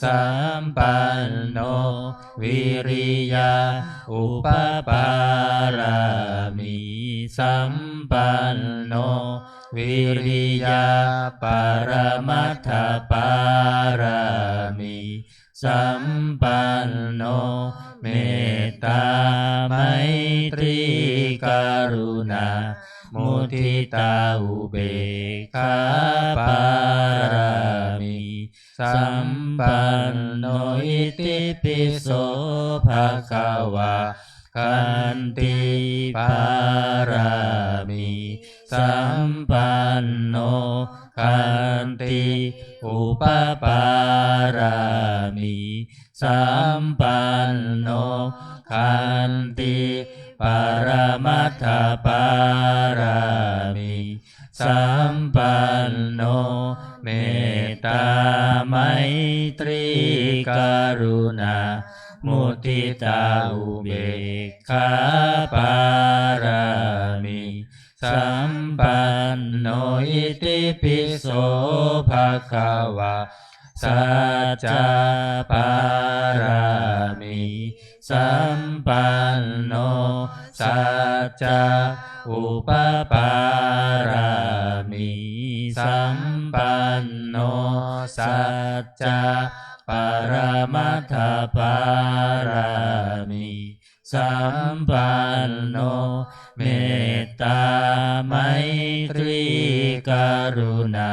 sampanno, viriya upapārami sampanno, viriya paramatthapārami sampanno, mettā maitrī karuṇā muditā upekkhā pārami sampanno, itipi so bhagavā khanti pārami sampanno, khanti upapārami sampanno, khanti paramatthapārami sampanno, mettā maitrī karuṇā muditā upekkhā pārami sampanno, itipi so bhagavā sacca pārami sampanno, sacca upapārami sampanno, sacca paramattha pāramī sampanno, mettā maitrī karuṇā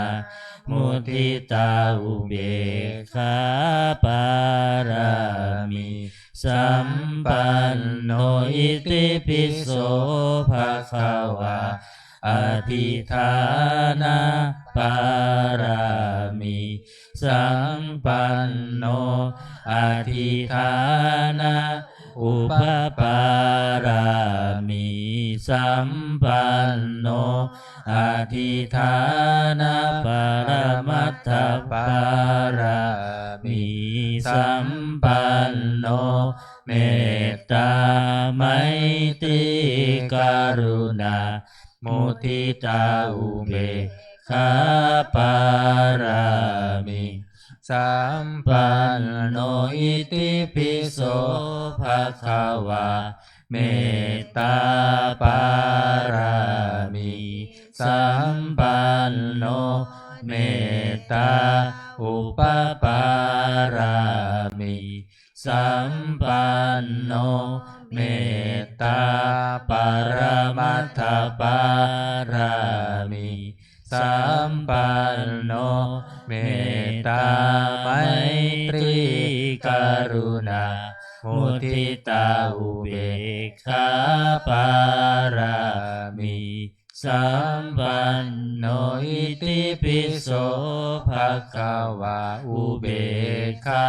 muditā upekkhā pāramī sampanno. Itipi so bhagavā adhiṭṭhāna pāramī sampanno, adhiṭṭhāna upapāramī sampanno, adhiṭṭhāna paramattha pāramī sampanno, mettā maitrī karuṇā muditā upekkhā pāramī sampanno. Itipi so bhagavā mettā pāramī sampanno, mettā upapāramī sampanno, mettā paramattha pāramī sampanno, mettā maitrī karuṇā muditā upekkhā pāramī sampanno. Itipi so bhagavā upekkhā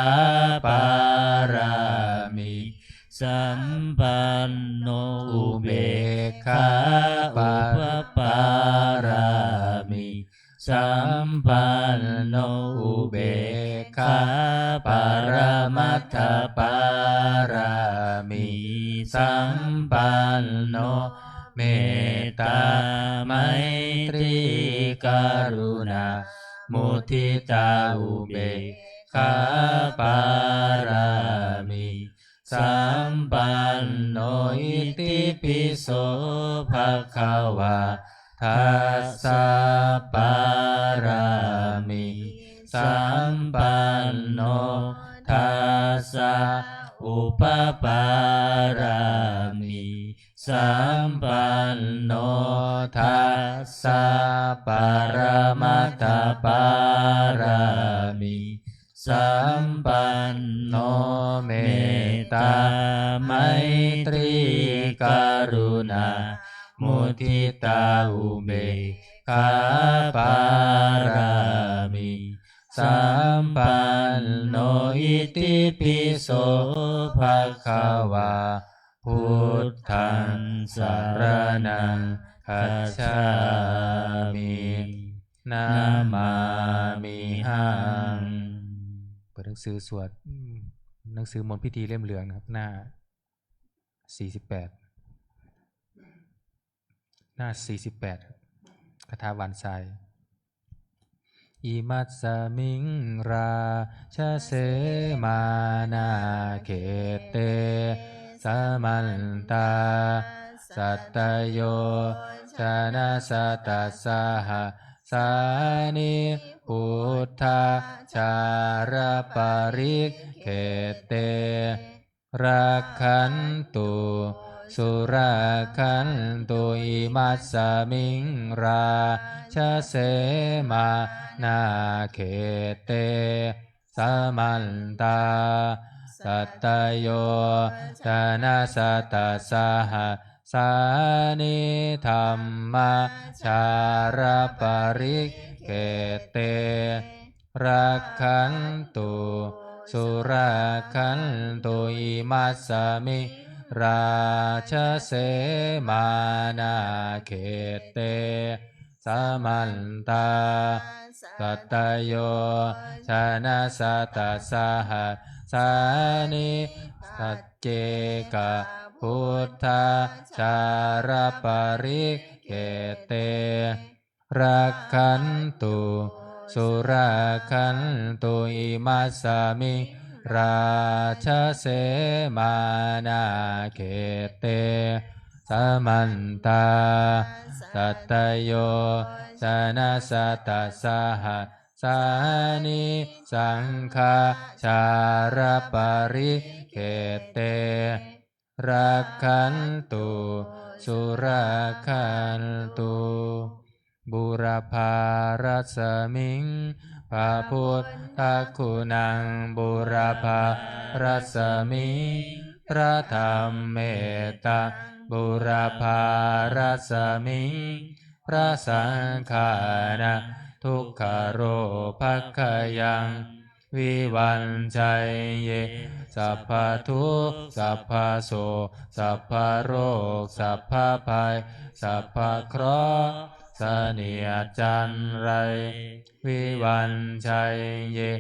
pāramī sampanno, upekkhā upapāramī sampanno, upekkhā paramattha pāramī sampanno, mettā maitrī karuṇā muditā upekkhā pāramī sampanno. Itipi so bhagavā dasa pāramī sampanno, dasa upapāramī sampanno, dasa paramattha pāramī sampanno, mettā maitrī karuṇā muditā upekkhā pāramī sampanno. Itipi so bhagavā buddhaṃ saraṇaṃ gacchāmi, namāmihaṃ. เปิดหนังสือสวด หนังสือมนต์พิธีเล่มเหลืองนะครับ หน้า สี่สิบแปด หน้า สี่สิบแปด คาถาหว่านทราย Imasmiṃ rājase māṇākhette samantā sattajosanasatasahasāni buddhajālaparikkhette rakkhantu surakkhantu. Imasmiṃ rājase māṇākhette samantā sattajosanasatasahasāni dhammajālaparikkhette rakkhantu surakkhantu. Imasmiṃ rājase māṇākhette samantā sattajosanasatasahasāni saccekabudhdhajālaparikkhette rakkhantu surakkhantu. Imasmiṃ rājase māṇākhette samantā sānisaṅkhācāraparikkhetthe rakkhantu surakkhantu. Būrapārasmiṃ phabuddhaguṇaṃ būrapārasmiṃ phradhammetaṃ būrapārasmiṃ phrasaṅghānaṃ dukkharogabhayaṃ vivañjaye sabbadukkha sabbasoka sabbaroga sabbabhaya sabbakeราะห์ เสนียดจัญไร vivañjaye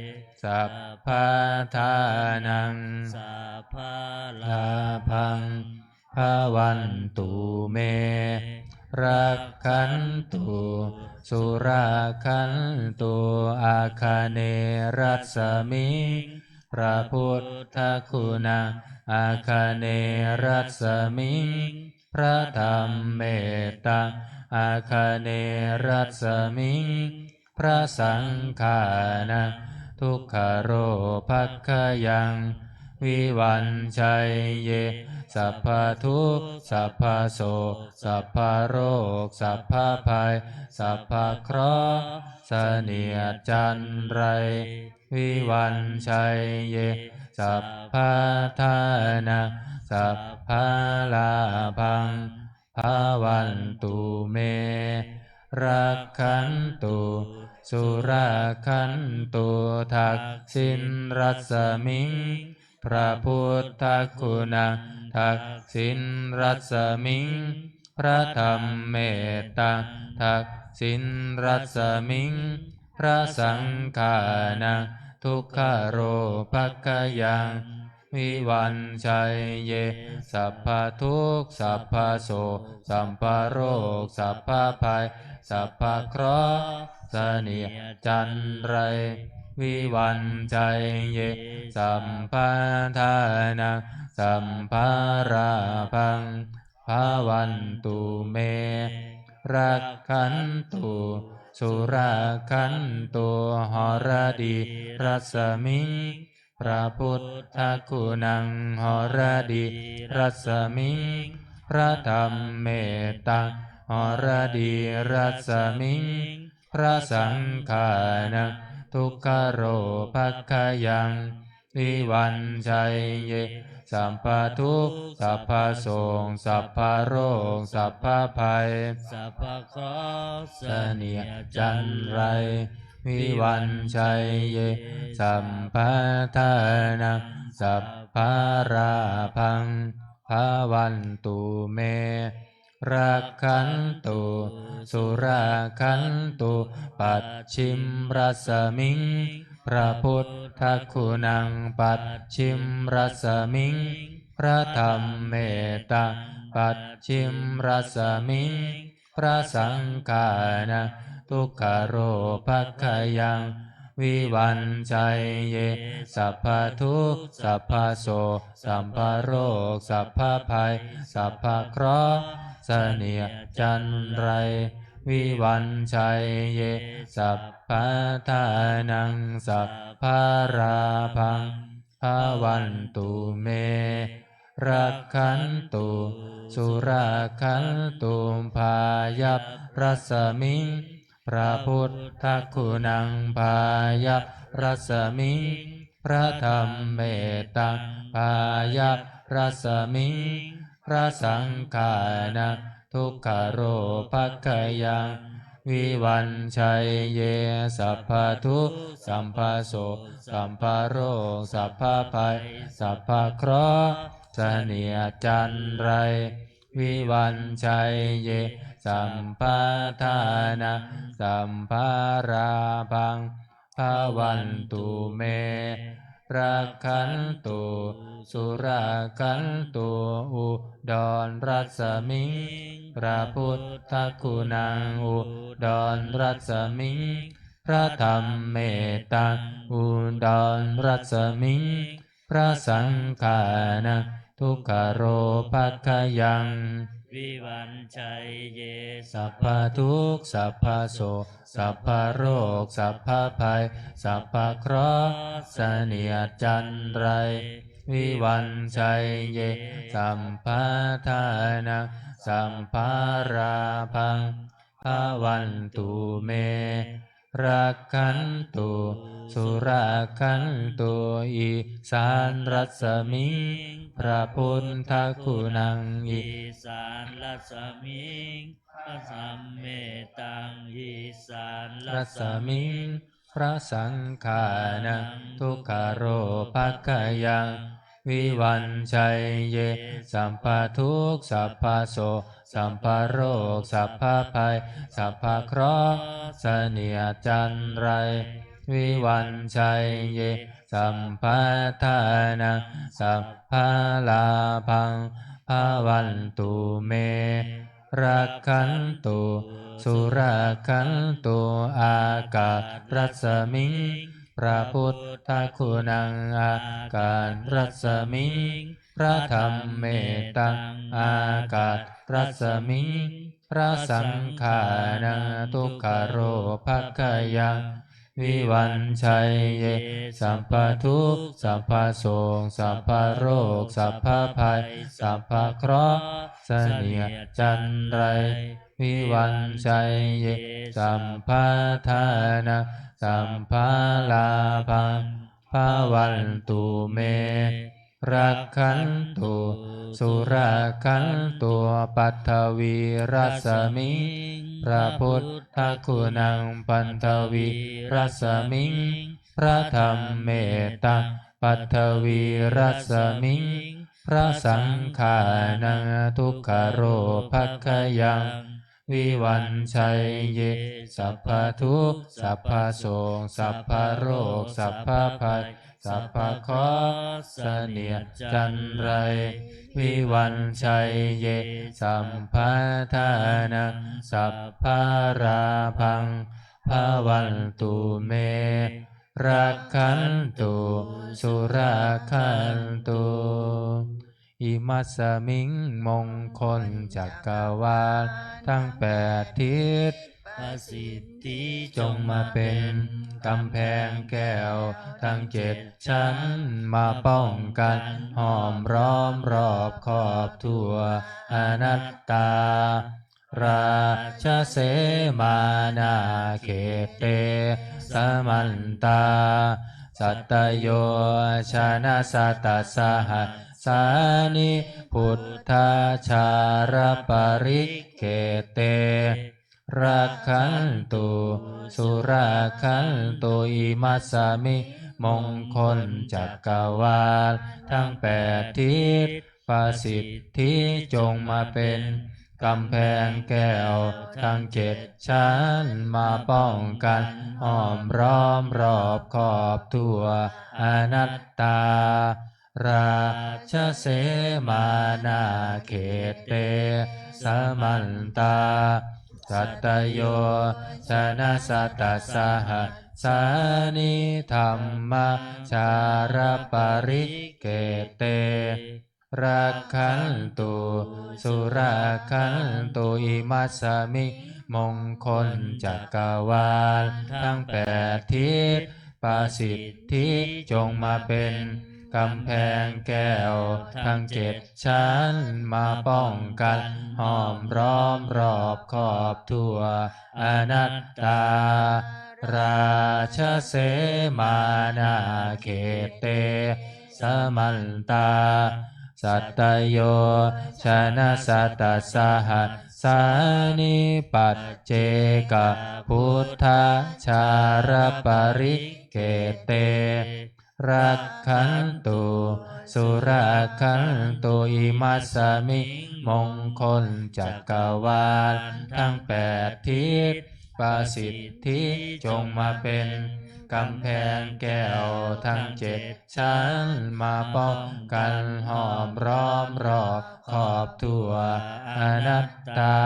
sabbadhanaṃ sabbalābhaṃ bhavantu me rakkhantu surakkhantu. Āganerasmiṃ phabuddhaguṇaṃ āganerasmiṃ phradhammetaṃ āganerasmiṃ phrasaṅghānaṃ dukkharogabhayaṃ vivañjaye sabbadukkha sabbasoka sabbaroga sabbabhaya sabbakeราะห์ เสนียดจัญไร vivañjaye sabbadhanaṃ sabbalābhaṃ bhavantu me rakkhantu surakkhantu. Daksiṇarasmiṃ phabuddhaguṇaṃ daksiṇarasmiṃ phradhammetaṃ daksiṇarasmiṃ phrasaṅghānaṃ dukkharogabhayaṃ vivañjaye sabbadukkha sabbasoka sabbaroga sabbabhaya sabbakeราะห์ เสนียดจัญไร vivañjaye sabbadhanaṃ sabbalābhaṃ bhavantu me rakkhantu surakkhantu. Haradīrasmiṃ phabuddhaguṇaṃ haradīrasmiṃ phradhammetaṃ haradīrasmiṃ phrasaṅghānaṃ dukkharogabhayaṃ vivañjaye sabbadukkha sabbasoka sabbaroga sabbabhaya sabbakeราะห์ เสนียดจัญไร vivañjaye sabbadhanaṃ sabbalābhaṃ bhavantu me rakkhantu surakkhantu. Pacchimarasmiṃ phabuddhaguṇaṃ pacchimarasmiṃ phradhammetaṃ pacchimarasmiṃ phrasaṅghānaṃ dukkharogabhayaṃ vivañjaye sabbadukkha sabbasoka sabbaroga sabbabhaya sabbakeราะห์ เสนียดจัญไร vivañjaye sabbadhanaṃ sabbalābhaṃ bhavantu me rakkhantu surakkhantu. Bāyabrasmiṃ phabuddhaguṇaṃ bāyabrasmiṃ phradhammetaṃ bāyabrasmiṃ phrasaṅghānaṃ dukkharogabhayaṃ vivañjaye sabbadukkha sabbasoka sabbaroga sabbabhaya sabbakeราะห์ เสนียดจัญไร vivañjaye sabbadhanaṃ sabbalābhaṃ bhavantu me rakkhantu surakkhantu. Udarasmiṃ phabuddhaguṇaṃ udarasmiṃ phradhammetaṃ udarasmiṃ phrasaṅghānaṃ dukkharogabhayaṃ วิวัญชัยเย สัพพทุกข์สัพพโศกสัพพโรคสัพพภัยสัพพเคราะห์เสนียดจัญไร วิวัญชัยเย สัพพทานังสัพพาลาภัง bhavantu me rakkhantu surakkhantu. Isānarasmiṃ พระพุทธคุณัง isānarasmiṃ พระธรรมเมตัง isānarasmiṃ พระสังฆานัง dukkharogabhayaṃ วิวัญชัยเย สัพพทุกข์สัพพโศกสัพพโรคสัพพภัยสัพพเคราะห์เสนียดจัญไร วิวัญชัยเย สัพพทานังสัพพาลาภัง bhavantu me rakkhantu surakkhantu. Ākāsarasmiṃ พระพุทธคุณัง ākāsarasmiṃ พระธรรมเมตัง ākāsarasmiṃ พระสังฆานัง dukkharogabhayaṃ วิวัญชัยเย สัพพทุกข์สัพพโศกสัพพโรคสัพพภัยสัพพเคราะห์เสนียดจัญไร วิวัญชัยเย สัพพทานังสัพพาลาภัง bhavantu me rakkhantu surakkhantu. Pathavīrasmiṃ พระพุทธคุณัง pathavīrasmiṃ พระธรรมเมตัง pathavīrasmiṃ พระสังฆานัง dukkharogabhayaṃ วิวัญชัยเย สัพพทุกข์สัพพโศกสัพพโรคสัพพภัยสัพพเคราะห์เสนียดจัญไร วิวัญชัยเย สัพพทานังสัพพาลาภัง bhavantu me rakkhantu surakkhantu. Imasmiṃ มงคลจักรวาลทั้งแปดทิศ ประสิทธิจงมาเป็นกำแพงแก้วทั้งเจ็ดชั้น มาป้องกันห้อมล้อมรอบครอบทั่ว anattā. Rājasevā nāgakkhette samantā satayojanasatasahassāni buddhajālaparikkhette rakkhantu surakkhantu. Imasmiṃ มงคลจักรวาลทั้งแปดทิศ ประสิทธิจงมาเป็นกำแพงแก้วทั้งเจ็ดชั้น มาป้องกันห้อมล้อมรอบครอบทั่ว anattā. Rājasevā nāgakkhette samantā satayojanasatasahassāni dhammajālaparikkhette rakkhantu surakkhantu. Imasmiṃ มงคลจักรวาลทั้งแปดทิศ ประสิทธิจงมาเป็นกำแพงแก้วทั้งเจ็ดชั้น มาป้องกันห้อมล้อมรอบครอบทั่ว anattā. Rājasevā nāgakkhette samantā satayojanasatasahassāni paccekabuddhajālaparikkhette rakkhantu surakkhantu. Imasmiṃ มงคลจักรวาลทั้งแปดทิศ ประสิทธิจงมาเป็นกำแพงแก้วทั้งเจ็ดชั้น มาป้องกันห้อมล้อมรอบครอบทั่ว anattā.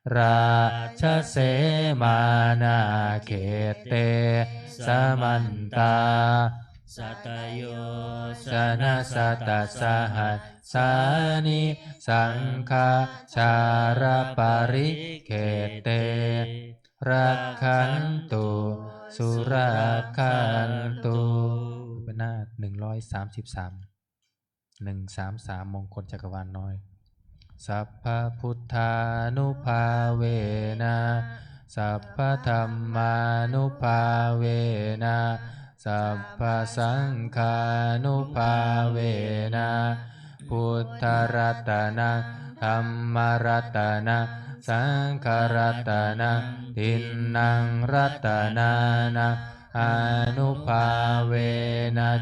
Rājasevā nāgakkhette samantā Satayojanasatasahassāni saṅghajālaparikkhette rakkhantu surakkhantu. เป็นหน้า หนึ่งร้อยสามสิบสาม หนึ่งสามสาม มงคลจักรวาลน้อย Sabbabuddhānubhāvena, sabbadhammānubhāvena, sabbasaṅghānubhāvena, buddharatanaṃ dhammaratanaṃ saṅgharatanaṃ tiṇṇaṃ ratanānaṃ ānubhāvena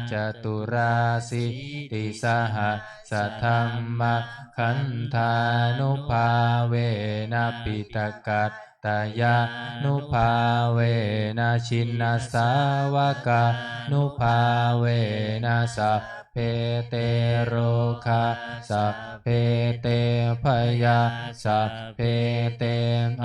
caturāsītisahassadhammakkhandhānubhāvena piṭakattayānubhāvena jinasāvakānubhāvena sabbe te rogā sabbe te bhayā sabbe te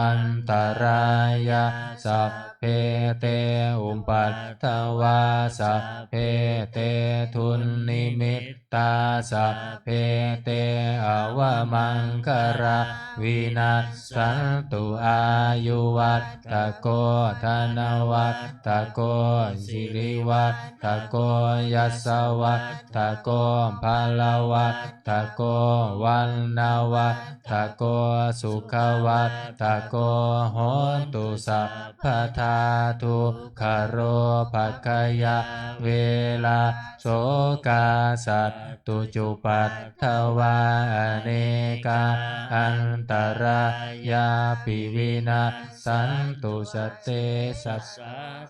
antarāyā sabbe te upaddavā sabbe te dunnimittā sabbe te avamaṅgalā vinassantu. Āyuvaḍḍhako dhanavaḍḍhako sirivaḍḍhako yasavaḍḍhako balavaḍḍhako vaṇṇavaḍḍhako sukhavaḍḍhako hotu sabbadā. Dukkharogabhayā verā sokā sattu cupaddavā anekā antarāyāpi vinassantu ca tejasā.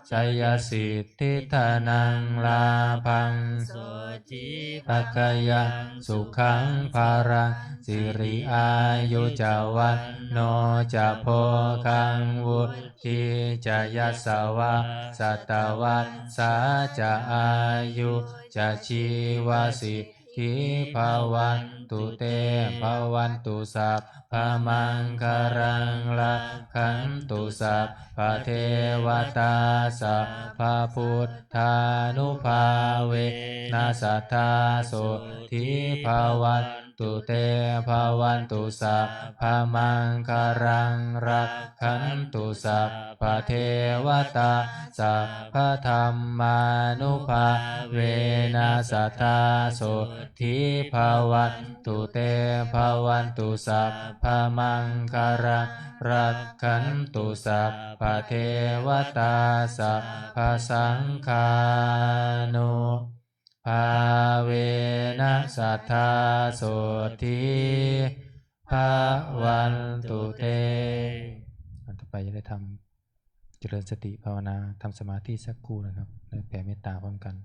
Jayasiddhi dhanaṃ lābhaṃ sotthi bhāgyaṃ sukhaṃ balaṃ siri āyu ca vaṇṇo ca bhogaṃ vuḍ dhi ca yasavā satavassā ca āyū ca jīvasiddhī bhavantu te bhavantu sabbamaṅgalaṃ rakkhantu sabbadevatā sabbabuddhānubhāvena sadā sotthī bhavantu te bhavantu sabbamaṅgalaṃ rakkhantu sabbadevatā sabbadhammānubhāvena sadā sotthī bhavantu te bhavantu sabbamaṅgalaṃ rakkhantu sabbadevatā sabbasaṅghānu bhāvena sadā sotthī bhavantu te. อันต่อไปจะได้ทำเจริญสติภาวนาทำสมาธิสักครู่นะครับ และแผ่เมตตาพร้อมกัน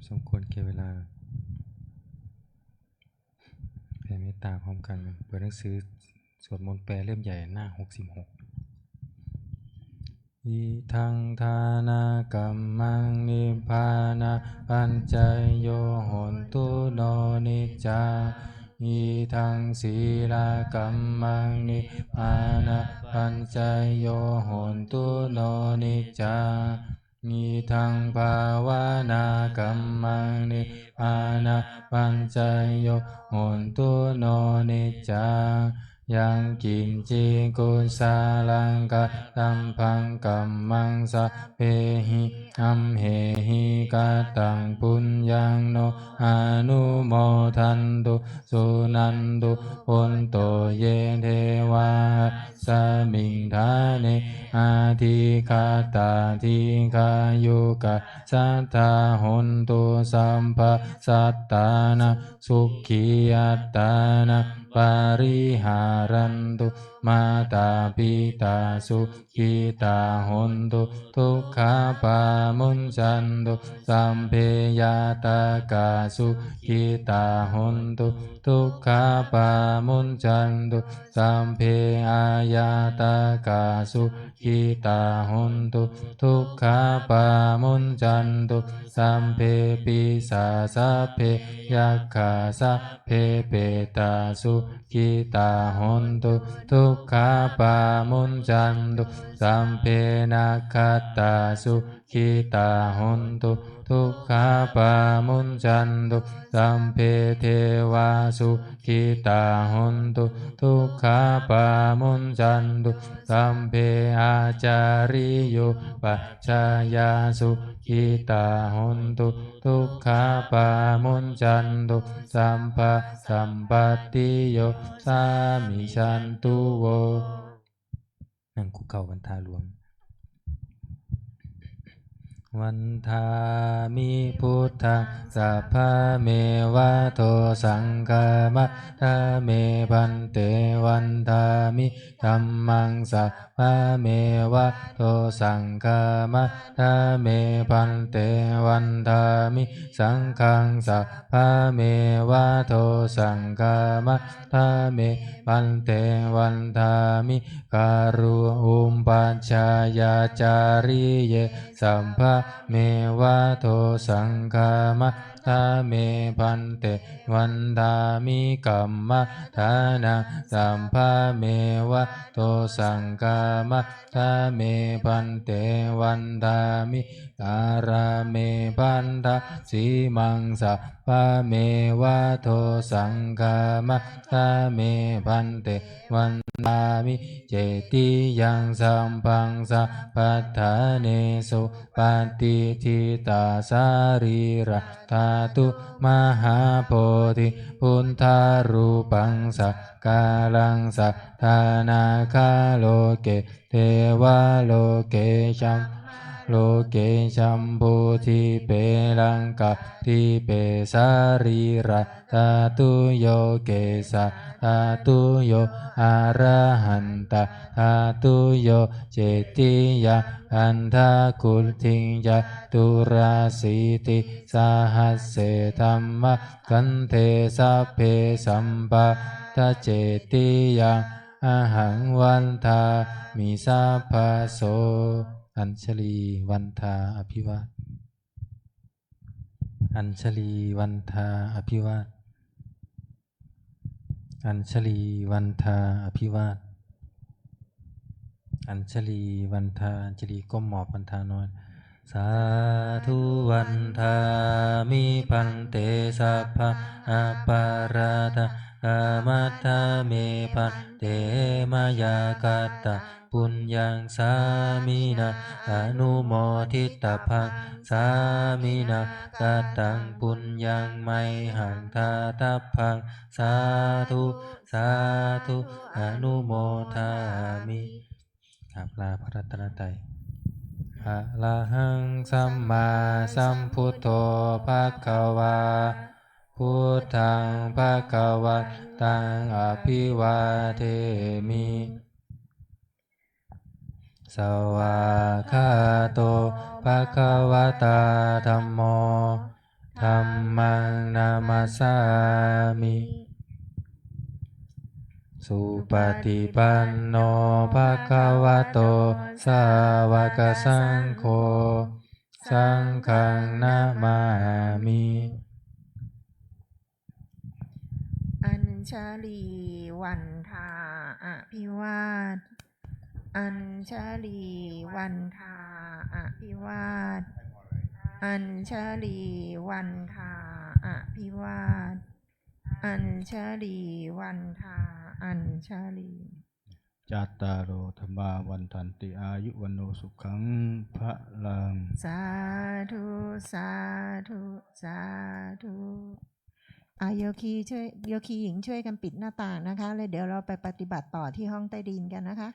สมควรแก่เวลา แผ่เมตตาพร้อมกัน เปิดหนังสือสวดมนต์แปลเล่มใหญ่หน้า หกสิบหก Idaṃ dānakammaṃ nibbānapaccayo hotu no niccaṃ. Idaṃ sīlakammaṃ nibbānapaccayo hotu no niccaṃ. Idaṃ bhāvanākammaṃ nibbānapaccayo hotu no niccaṃ. Yaṃ kiñci kusalaṃ katabbaṃ kammaṃ sabbehi amhehi kataṃ puññaṃ no anumodantu suṇantu bhonto ye devā asmiṃ ṭhāne adhigatā dīghāyukā sadā hontu sabbasattānaṃ sukhī attānaṃ pariharantu. Mātā pitā sukhitā hontu dukkhā pamuñcantu. Sabbe ñātakā sukhitā hontu dukkhā pamuñcantu. Sabbe aññātakā sukhitā hontu dukkhā pamuñcantu. Sabbe pisā sabbe yakkhā sabbe petā sukhitā hontu dukkhā pamuñcantu. Sabbe nakkhattā sukhitā hontu dukkhā pamuñcantu. Sabbe devā sukhitā hontu dukkhā pamuñcantu. Sabbe ācariyupajjhāyā sukhitā hontu dukkhā pamuñcantu. Sabbasampattiyo samijjhantu vo. นั่งคุกเข่าวันทาหลวง Vandāmi buddhaṃ sabbameva dosaṃ khamatha me bhante. Vandāmi dhammaṃ sabbameva dosaṃ khamatha me bhante. Vandāmi saṅghaṃ sabbameva dosaṃ khamatha me bhante. Vandāmi guruupajjhāyācariye sabbameva dosaṃ khamatha me bhante. Vandāmi kammaṭṭhānaṃ sabbameva dosaṃ khamatha me bhante. Vandāmi pāramī bhaddasīmaṃ sabbameva dosaṃ khamatha me bhante. Vandāmi cetiyaṃ sabbaṃ sabbaṭṭhānesu patiṭṭhitā sarīradhātu mahābodhi buddharūpaṃ sakāraṃ saddānaṃ kha loke devaloke jam loke jambudīpe laṅkādīpe sarīradhātuyo kesadhātuyo arahantadhātuyo cetiyaṃ gandhakuṭiṃ caturāsītisahasсе dhammakkhandhe sabbe sampattacetiyaṃ ahaṃ vandāmi sabbaso. Añjalī vandā abhivā Añjalī vandā abhivā Añjalī vandā abhivā Añjalī vandā อัญชลีก้มหมอบวันทาน้อย Sādhu vandāmi bhante sabbaṃ aparādhaṃ khamatha me bhante mayā kataṃ puññaṃ sāminā anumoditabbaṃ sāminā kataṃ puññaṃ mayhaṃ dātabbaṃ sādhu sādhu anumodāmi. กราบลาพระรัตนตรัย Arahaṃ sammāsambuddho bhagavā buddhaṃ bhagavantaṃ abhivādemi. Svākkhāto bhagavatā dhammo Dhammaṃ namassāmi. Supaṭipanno bhagavato sāvakasaṅgho. Saṅghaṃ namāmi. Añjalivandā abhivād. Añjalivandā abhivād. Añjalivandā abhivād. Añjalivandā añjali. Cattāro dhammā vaḍḍhanti āyu vaṇṇo sukhaṃ balaṃ. Sādhu, sādhu, sādhu. อ่ะ โยคีช่วย โยคีหญิงช่วยกันปิดหน้าต่างนะคะ แล้วเดี๋ยวเราไปปฏิบัติต่อที่ห้องใต้ดินกันนะคะ